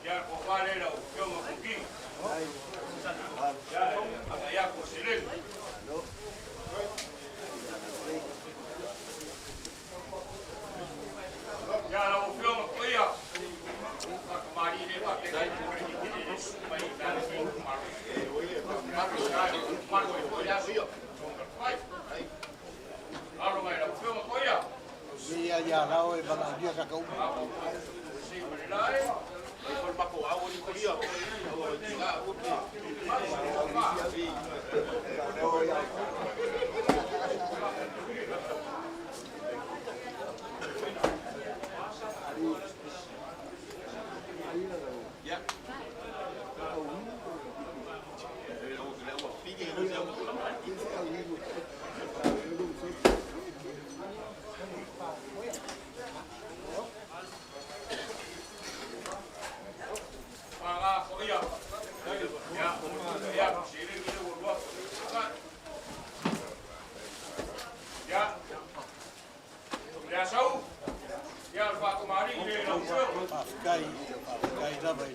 Ia, ko whare lau Afioga Koki. Ia, agai atu seleni. Ia, lau Afioga Koia. Whakamari le wha te kai kore ki te le su mai i nā le malo. Malo e foi aso. Vai. Alo mai lau Afioga Koia. Ia ia lao e valaaulia kakauma. Se i lae. Ai fol mako au ni koia. O tinga o pe. Ya. Whanga koia. Ia, ia, se le ki le ua. Ia. Ia sau. Ia, le whakamari i le lau Afioga. Faafetai, faafetai lava i le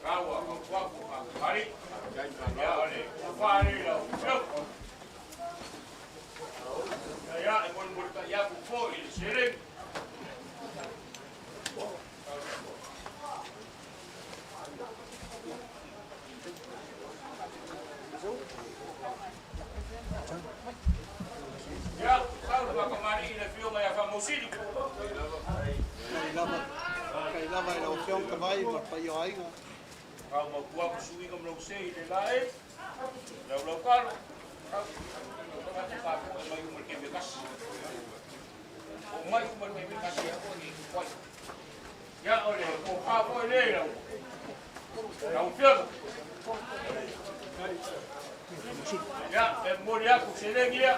Raua, kautuaku, whakamari. Ia, o le whare lau Afioga. Ia, e molimoli ka ia ku fo i le seleni. Ia, tau le whakamari i le whionga ia whamausili. Kai lava, kai lava i lau Afioga Tavai ma le paia o aiga. Kau mau tua ku suiga mlau se i le lae. Lau lau kalo. Kau te whako e mai umar ke kasi. O mai umar ke kasi a koe ki kwai. Ia o le ko pā foi le lau. Lau whionga. Ia, e mori aku se lengi ia.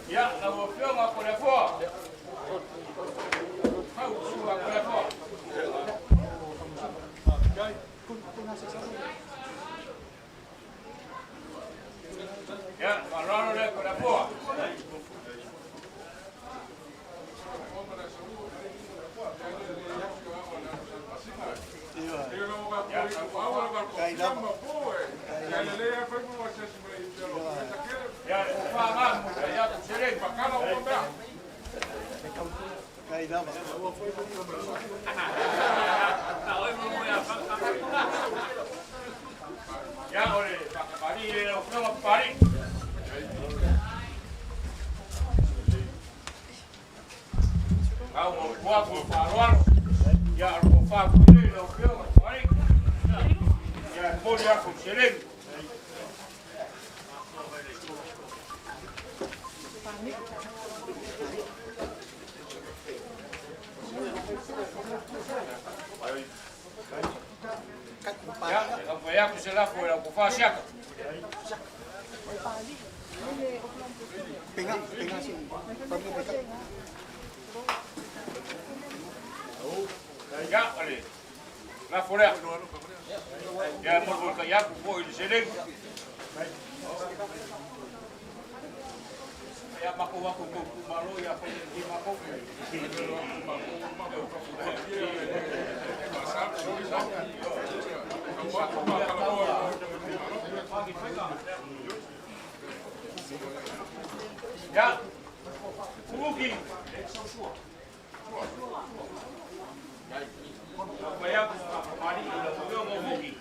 Ia, lau whionga ko le foa. Kau sua ko le foa. Ia, whalalo le ko le foa. Ia, o le faatamalii lea i lau Afioga Papalii. Au o upu atu i le faaaloalo, ia, o le tofa foi lea i lau Afioga Papalii. Ia, e momoli atu le seleni. Ia, e taumafai atu se lafo i lau tofa Siaka. Ia, o le lafo lea. Ia, e molimolitai atu foi i le seleni. Ia, matou o atu i tou itumalo, ia fai lelei matou. Ia, Fuuki. Taumafai atu faafamalie i lau Afioga o Fuki.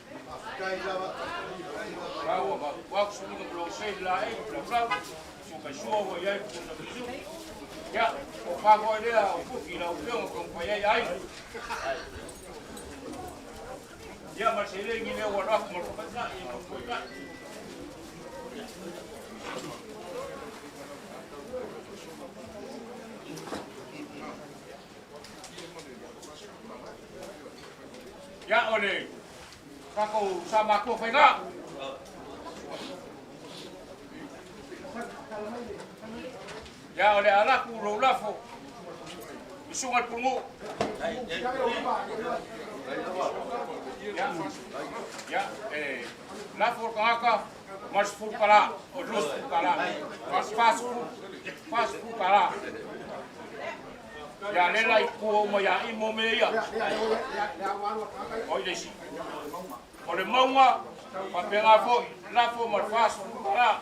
Lau ma atu suiga ma lou sei laei laulau suka sua ua i ai le fisu. Ia, o whangoe lea o Fuki lau Afioga taumafai ai aiga. Ia, ma le seleni lea ua alu atu ma le tamaitai e molimolitai. Ia, o le tatou sa matua faiga. Ia, o le alaku lou lafo i suga le pulunuu. Ia, ia, e lafo le tagata ma le 10 tala, o le 20 tala, 40 tala. Ia, le la i tua uma ia imo mea ia. O i le isi. O le mauga, faapena foi, lafo ma le 40 tala.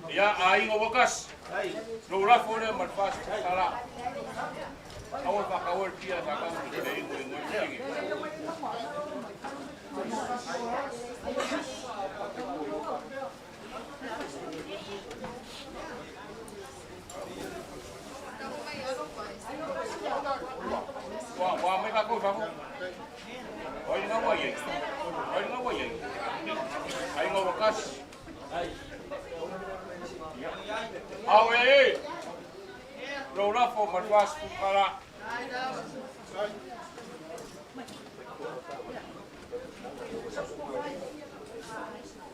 Ia, aiga ua tasi. Lou lafo lea ma le 40 tala. Aua le faataua le pia sa tau le le ingo ingo i le Ua ua mai tatou i fafo. O ai lena ua i ai? O ai lena ua i ai? Aiga ua tasi. Ao e e. Lou lafo ma le 40 tala.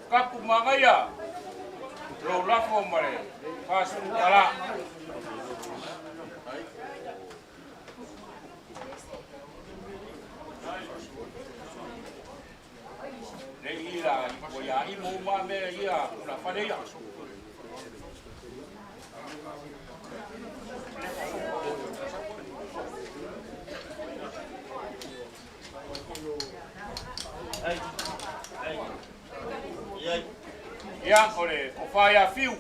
Kapu magaia. Lou lafo ma le 40 tala. Le i la ua ia imo uma mea ia kula fale ia. Ia, o le tofa ia Fiu.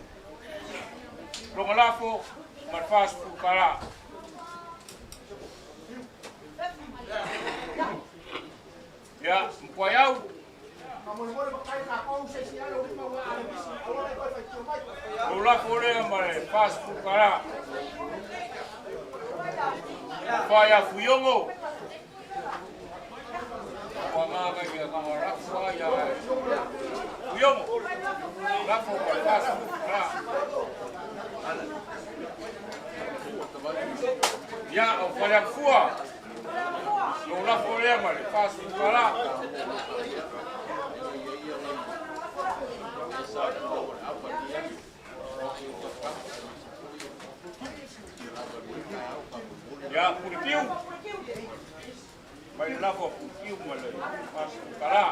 Longa lafo ma le 40 tala. Ia, mpuai au. Lou lafo lea ma le 40 tala. Tofa ia Fuiogo. Ua ngaka ia ka lafo ia Fuiogo. Lafo ma le 40 tala. Ia, o Faleafua. Lou lafo lea ma le 40 tala. Ia, Pulipiu. Mai le lafo a Pulipiu ma le 40 tala.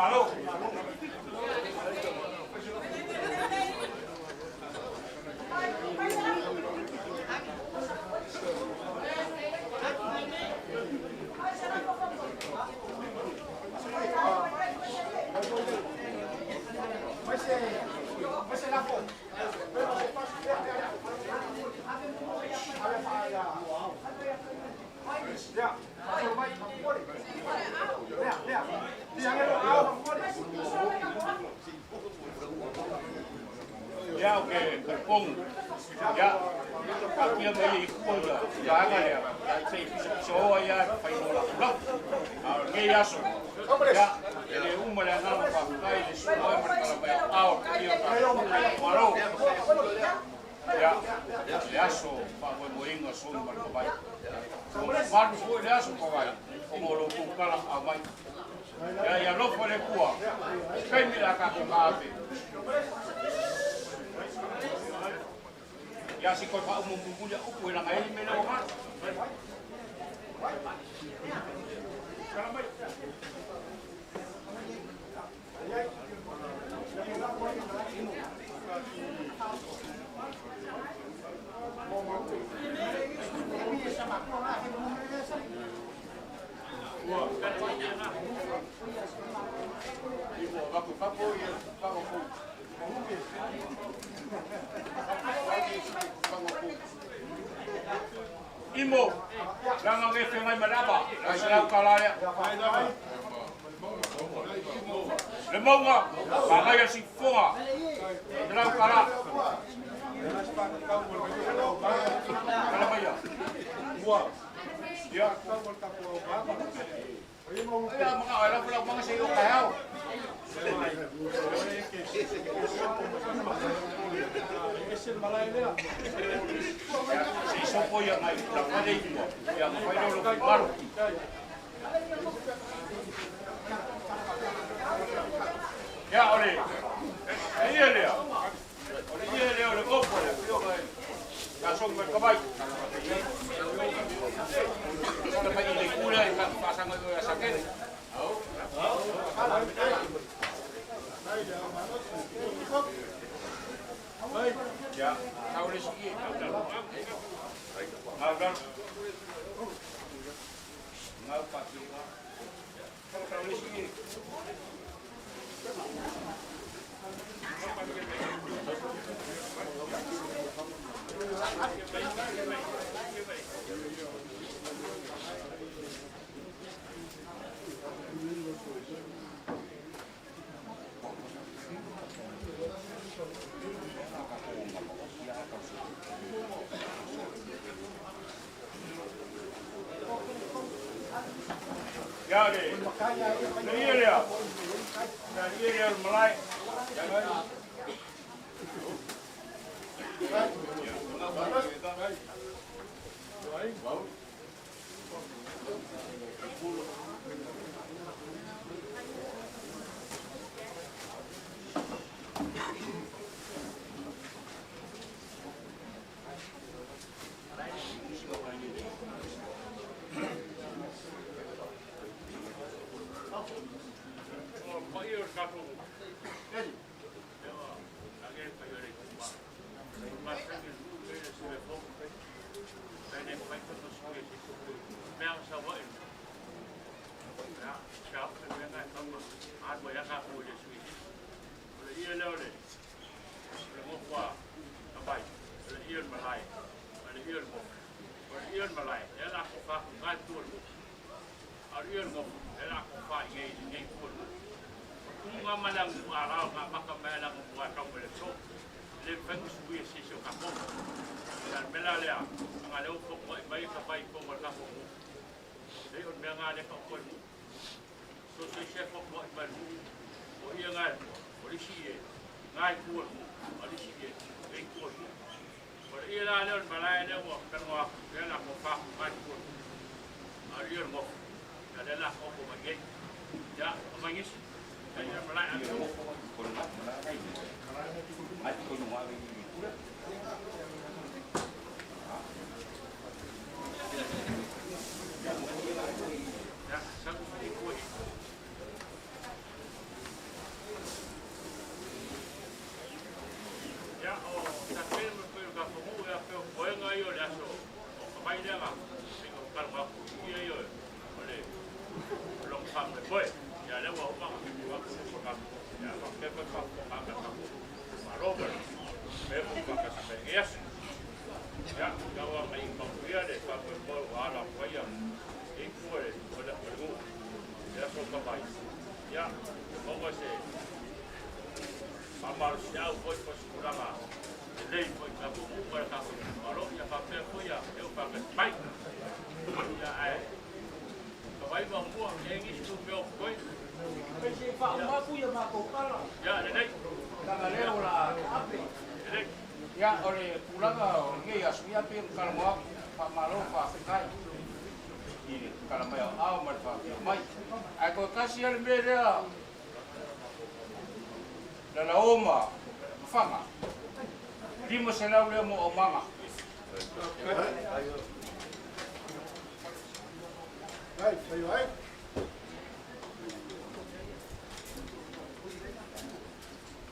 Malo. Ia o ke talipogu ia taatia mai ai i tua ia vaega lea se i pisopisoa ia e failoa la'ulau. A o lenei aso ia e lē uma le agaga faafetai i le susu ai ma le tala mai aao le paia o tatou malo ia le aso faamoemoeina sogi ma le kavai. Ua mamalu foi le aso kavai ona o lo outou tala aumai. Ia ia alofa le Atua i taimi le a tatou taape. Ia se toe faaumuumumu ia upu e laga ai le mea lea ua galo. Tala mai. Imo, laga ge feagai ma le ava, la $100 lea. Le mauga, magaia sifofoga, $100. Tala maia. Ia. Ia mga ala pala mga sa iyo kayaw. Se isopo ia ngai la fale i tua. Ia mafai leo lo maro. Ia ole. E ia lea. O le ia lea o le gopo lea. Ia songi mai kavai. Sala mai i le kula i ka faasanga i o ia sakele. Ia, tau le sii e. Ngau lalo. Ngau pati. Tau le sii e. Ia le, le ia lea. Ia le ia lea o le malae. faamoemoe. Ia lea ua uma ona avatu upu a tatou, ia faapea foi le faafofoga a tatou Malo ma le mea ua faatasi mai i lenei aso. Ia, tau agai manuia le faamoemoe ua ala atu ai ipu o le nuu i le aso Tavai. Ia, maua se faamalosiau foi po o se tulaga lelei foi i tatou nuu ma le tatou itumalo. Ia faapea foi ia e ua faatasi mai. Ia, ae Tavai ma mua, e i ai nisi mea o totoe. Ia, lelei. Lelei. Ia, o le tulaga o lenei aso, ia pei ona talanoa atu, faamalo faafetai i le tatala mai o aao ma le faafia mai. Ae toe tasi lava le mea lea, Lalao ma Faga, 500 lea mo aumaga.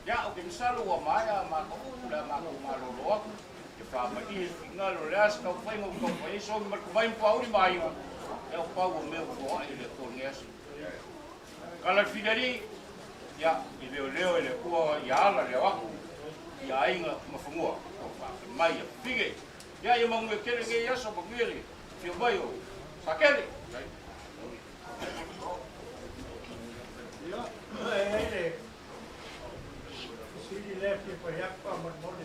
Ia, ou te masalo ua maea a matou upu le a matou malolo atu, e faamalie le finagalo o le a se taumafaiga ua taumafai ai sogi ma le tomai ma poauli ma aiga, ia o pau o mea ua foai e le Atua i lenei aso. Kala le filali, ia, i leoleo e le Atua ia ala le ao atu i aiga ma fanua, o faafetai mai ia fafine. Ia, ia manuia tele lenei aso, manuia le afio mai o Sakele. Ia, e i ai le fesili lea e fia fai atu faamolemole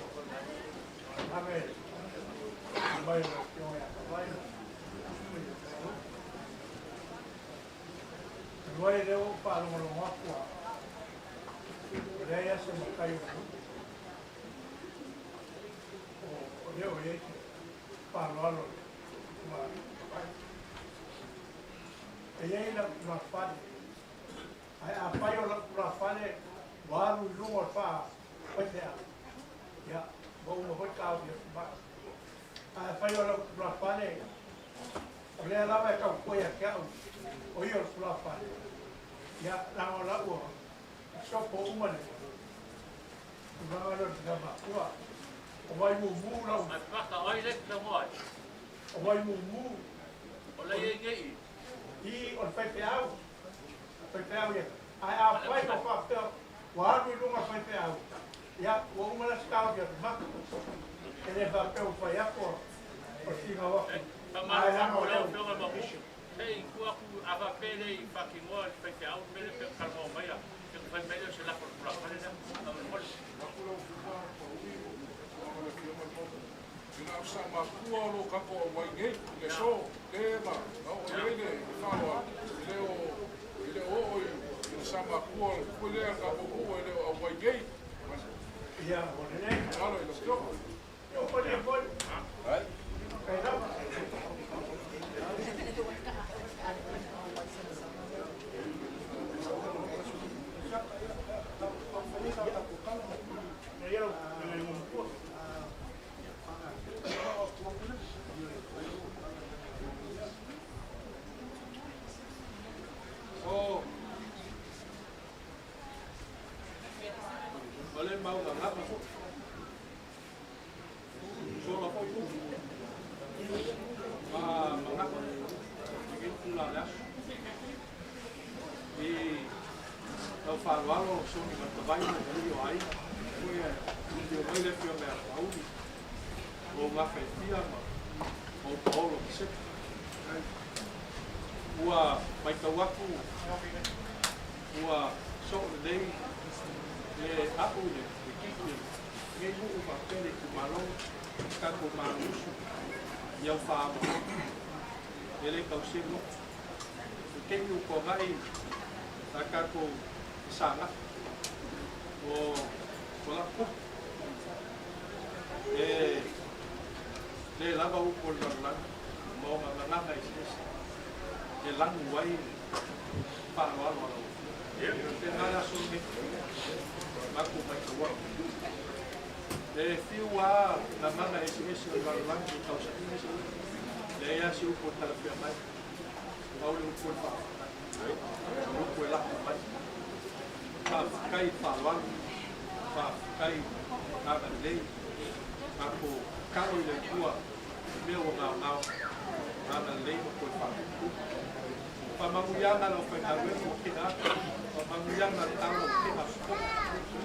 ave mai le Afioga ia Tavai. Talu ai lea ua ou faalogologo atu a ua leai lava se matai o le nuu o lea o i ai se faaaloalo i le Tavai. E i ai lau tulafale, ae afai o lau tulafale ua alu i luga o le faa-faifeau, ia, ua uma foi taofi atu mai. Ae afai o lau tulafale o lea lava e tautua ia te au, o ia o le tulafale, ia, leaga o la ua sopo uma le tulaga lea o le tina matua. O Vaimumu lau... Ae paka o ai lea e te saunoa ai? O Vaimumu. O lea e i ai nei i? I, o le faifeau. Faifeau ia. Ae afai o faapea ua alu i luga o le faifeau, ia, ua uma la se taofi atu maka. E le faapea ua fai atu o le finau atu. E Ae faamalulu leaga atu o i lau lea Afioga Mauu, se i tuu atu a faapea e le i faatinoa le faifeau le mea lea pei ona talanoa mai a, ona fai mai lea o se lafo o le tulafale lea, faamolemole. Ia, ua lelei. Ia, ua palia foi. Faafetai lava. Ia, lau Afioga i le Igoamatua. O o le mau gagana foi. Sola foi upu ma manatu i lenei itula o le aso. I lau faaaloalo Sogi Matavai ma le alii o aiga, foi e afio mai le afioga ia Pauli, o Gafaifia ma o Paolo Maseta. Ua matau atu ua soo lelei le a'u i le kiki o lenei nuu faapea le itumalo i tatou malausu i au faaamaoa e le tausia loto. I taimi ua tuanai sa tatou fesagai o lau tupu e le lava upu o le lalolagi ma ona gagana eseese e lanu ai le faaaloalo a lau Afioga. E faapena le aso lenei, matou matau atu. E fiu lava gagana eseese o le lalolagi i tausaga, leai lava se upu e talafea mai, pau le upu o le faafetai, o le upu e lafo mai. Faafetai i le faaaloalo, faafetai i agalelei, tatou tatalo i le Atua i mea ua gaogao, agalelei ma toe faaputuputu. Faamanuiaga le aufaigaluega ua tea atu, faamanuiaga le tala ua tea atu foi.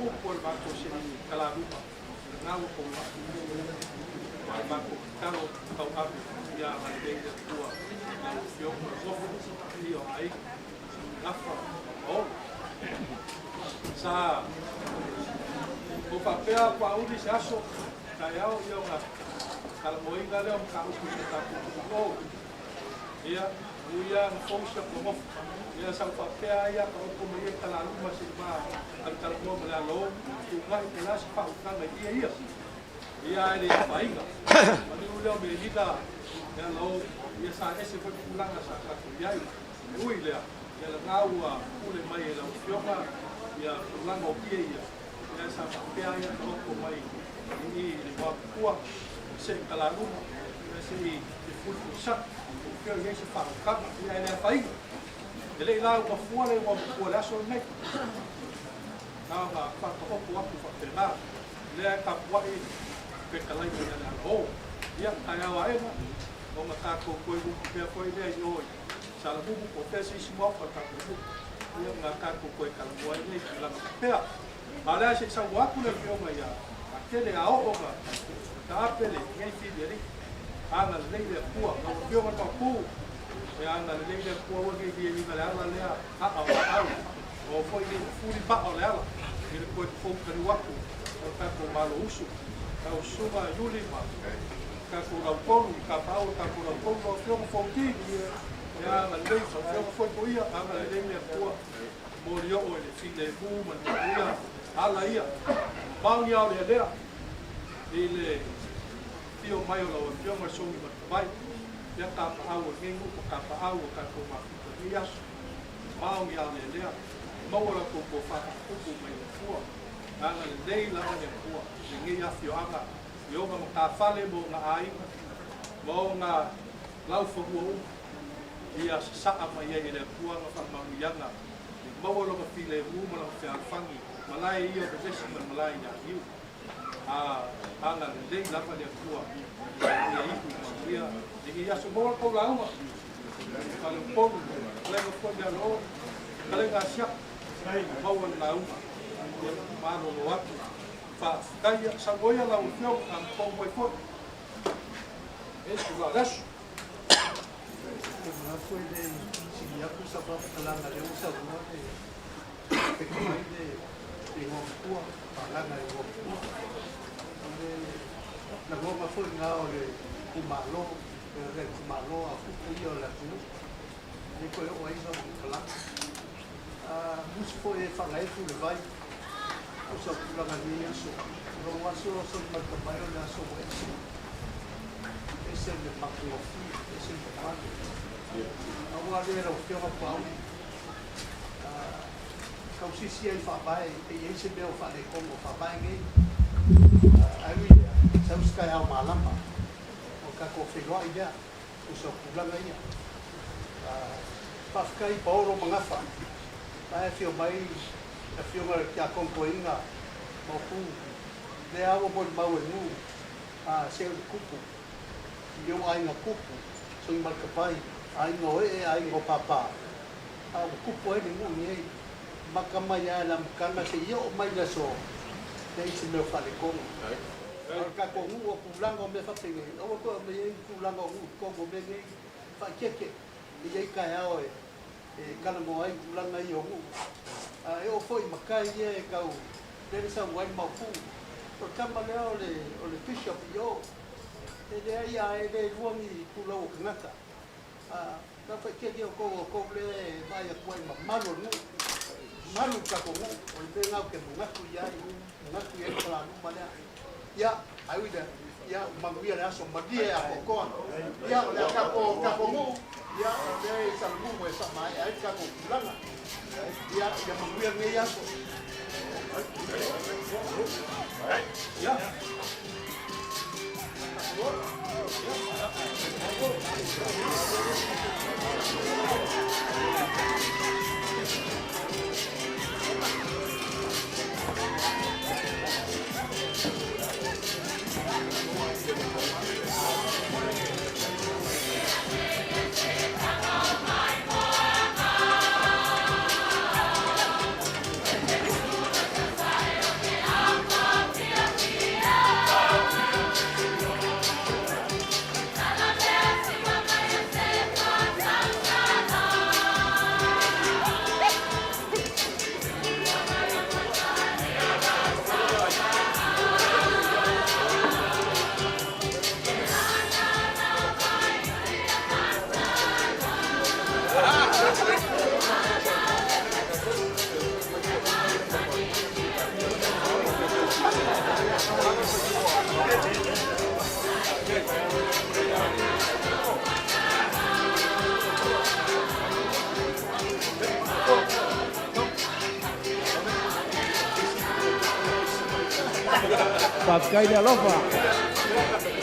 O upu a le matou se'i talaluma, o lena ua tou faafofoga. A o le matou tatalo tauave ia agalelei le Atua i lau Afioga i le nofo i o aiga, Gafa ma Paolo. Sa ou faapea Paauli se aso taeao ia ona talanoaina lea o mataupu i se tatou nuu o. Ia, ui lava ina fou si ata nofo. Ia sa ou faapea ai a taoto mai ia i talaluma se i ma talatalanoa ma le alo, tuugai po o le a se faautaga i ia ia. Ia ae le afaina. Maliu lea o Melina le alo, ia sa ese foi tulaga sa tatou i ai. E ui i lea, ia lena ua pule mai e lau Afioga ia tulaga o ia ia, ia sa faapea ai a taoto mai i i le Igoamatua, se i talaluma, ia se i fefulifulisai, po o fea o i ai se faautaga, ia ae le afaina. E le i lauga fua le Igoamatua i le aso lenei. Na ona faataoto atu faapena. Lea e tapuai fetalaiga ia le alo. Ia, taeao aena, ona tatou toe lumamea foi lea i o i Salamumu po o fea se isi maota o le tatou nuu, ia ona tatou toe talanoa ai lea i tulaga faapea. A o le a se i saunoa atu le Afioga ia Matele a oo ona taape lenei fili alii. Agalelei le Atua, lau Afioga i le Maopu, ia agalelei le Atua aua ne i liaina le ala lea aa o laau, aua foi ne i mafuli maa o le ala i le toe fofou taliu atu o le tatou Malo usu. Lau Susuga Iuli ma tatou lautolu i tapaau o tatou lautolu, lau Afioga Fonoti, ia agalelei, lau Afioga foi Toia, agalelei le Atua mo le oo i le filemu ma le manuia ala ia. Mamao ni ao lealea i le afio mai o lau Afioga i le Sogi Matavai, ia tapaau o lenei nuu ma tapaau o tatou mafuta i lenei aso. Mamao ni ao lealea, maua la outou tofa faatupu mai le Atua. Agalelei lava le Atua i lenei afioaga i ona matafale ma ona aiga ma ona laufanua uma, ia sasaa mai ai e le Atua ana faamanuiaga e maua lona filemu ma lona fealofani, malae ia o vevesi ma le malae ia Niu. A agalelei lava le Atua ia iu i manuia lenei aso. Maua le tou lauga, Faleupolu, fetalaiga foi le alo, fetalaiga Asiata, maua le lauga, ia malolo atu. Faafetai, ia saunoa ia lau Afioga, tatou mai foi. E tula o le aso. Ou te manatu e le sili atu sau faamatalaga lea ua saunoa le peka mai le igoa matua, faalaga igoa matua. O le lagona foi lena o le itumalo, le itumalo a upu ia o le atunuu. E le toe oo ai sau faamatalaga. Musu foi e faagaefu le vai o sau tulaga i lenei aso. O lou aso solimalika mai o le aso ua ese. Ese le matagofie, ese le mamalu. Aua lea lau Afioga Pauli, tausisi ai faavae pe i ai se mea o faaletonu o faavae nei. Ae ui i lea, sau se taeao malama o tatou feiloai lea, o sau tulaga ia. Faafetai Paolo ma Gafa, la e afio mai le Afioga i le Tiakono Toeaina Maopu, lea ua molimau e nuu a se o le tupu, i ou aiga tupu, Sogimalikavai, aiga o ee, aiga o pāpā, a ua tupu ai le nuu nei, maka mai lava i le amataga seia oo mai le aso, leai se mea o faaletonu. A o le tatou nuu o tulaga o mea faapenei, aua toe aumai ai ni tulaga o nuu i totonu o mea nei, faaeteete, e i ai taeao e talanoa ai tulaga ia o nuu. A e oo foi i matai ia e tau lele sau ai le Maopu, o le tama lea o le Bishop i o, e leai a e le lua ni itulau o tagata. Tau faaeteete outou o outou lea e vaai atu ai mamalu o le nuu, malu le tatou nuu, o le mea lena ou te manatu i ai, manatu i ai le talaluma lea. Ia, ae ui lea, ia manuia le aso, malie e atoatoa. Ia, o le tatou tatou nuu, ia, o lea e Salamumu e faamaea ai le tatou tulaga. Ia, ia manuia lenei aso. Ia. Faafetai le alofa.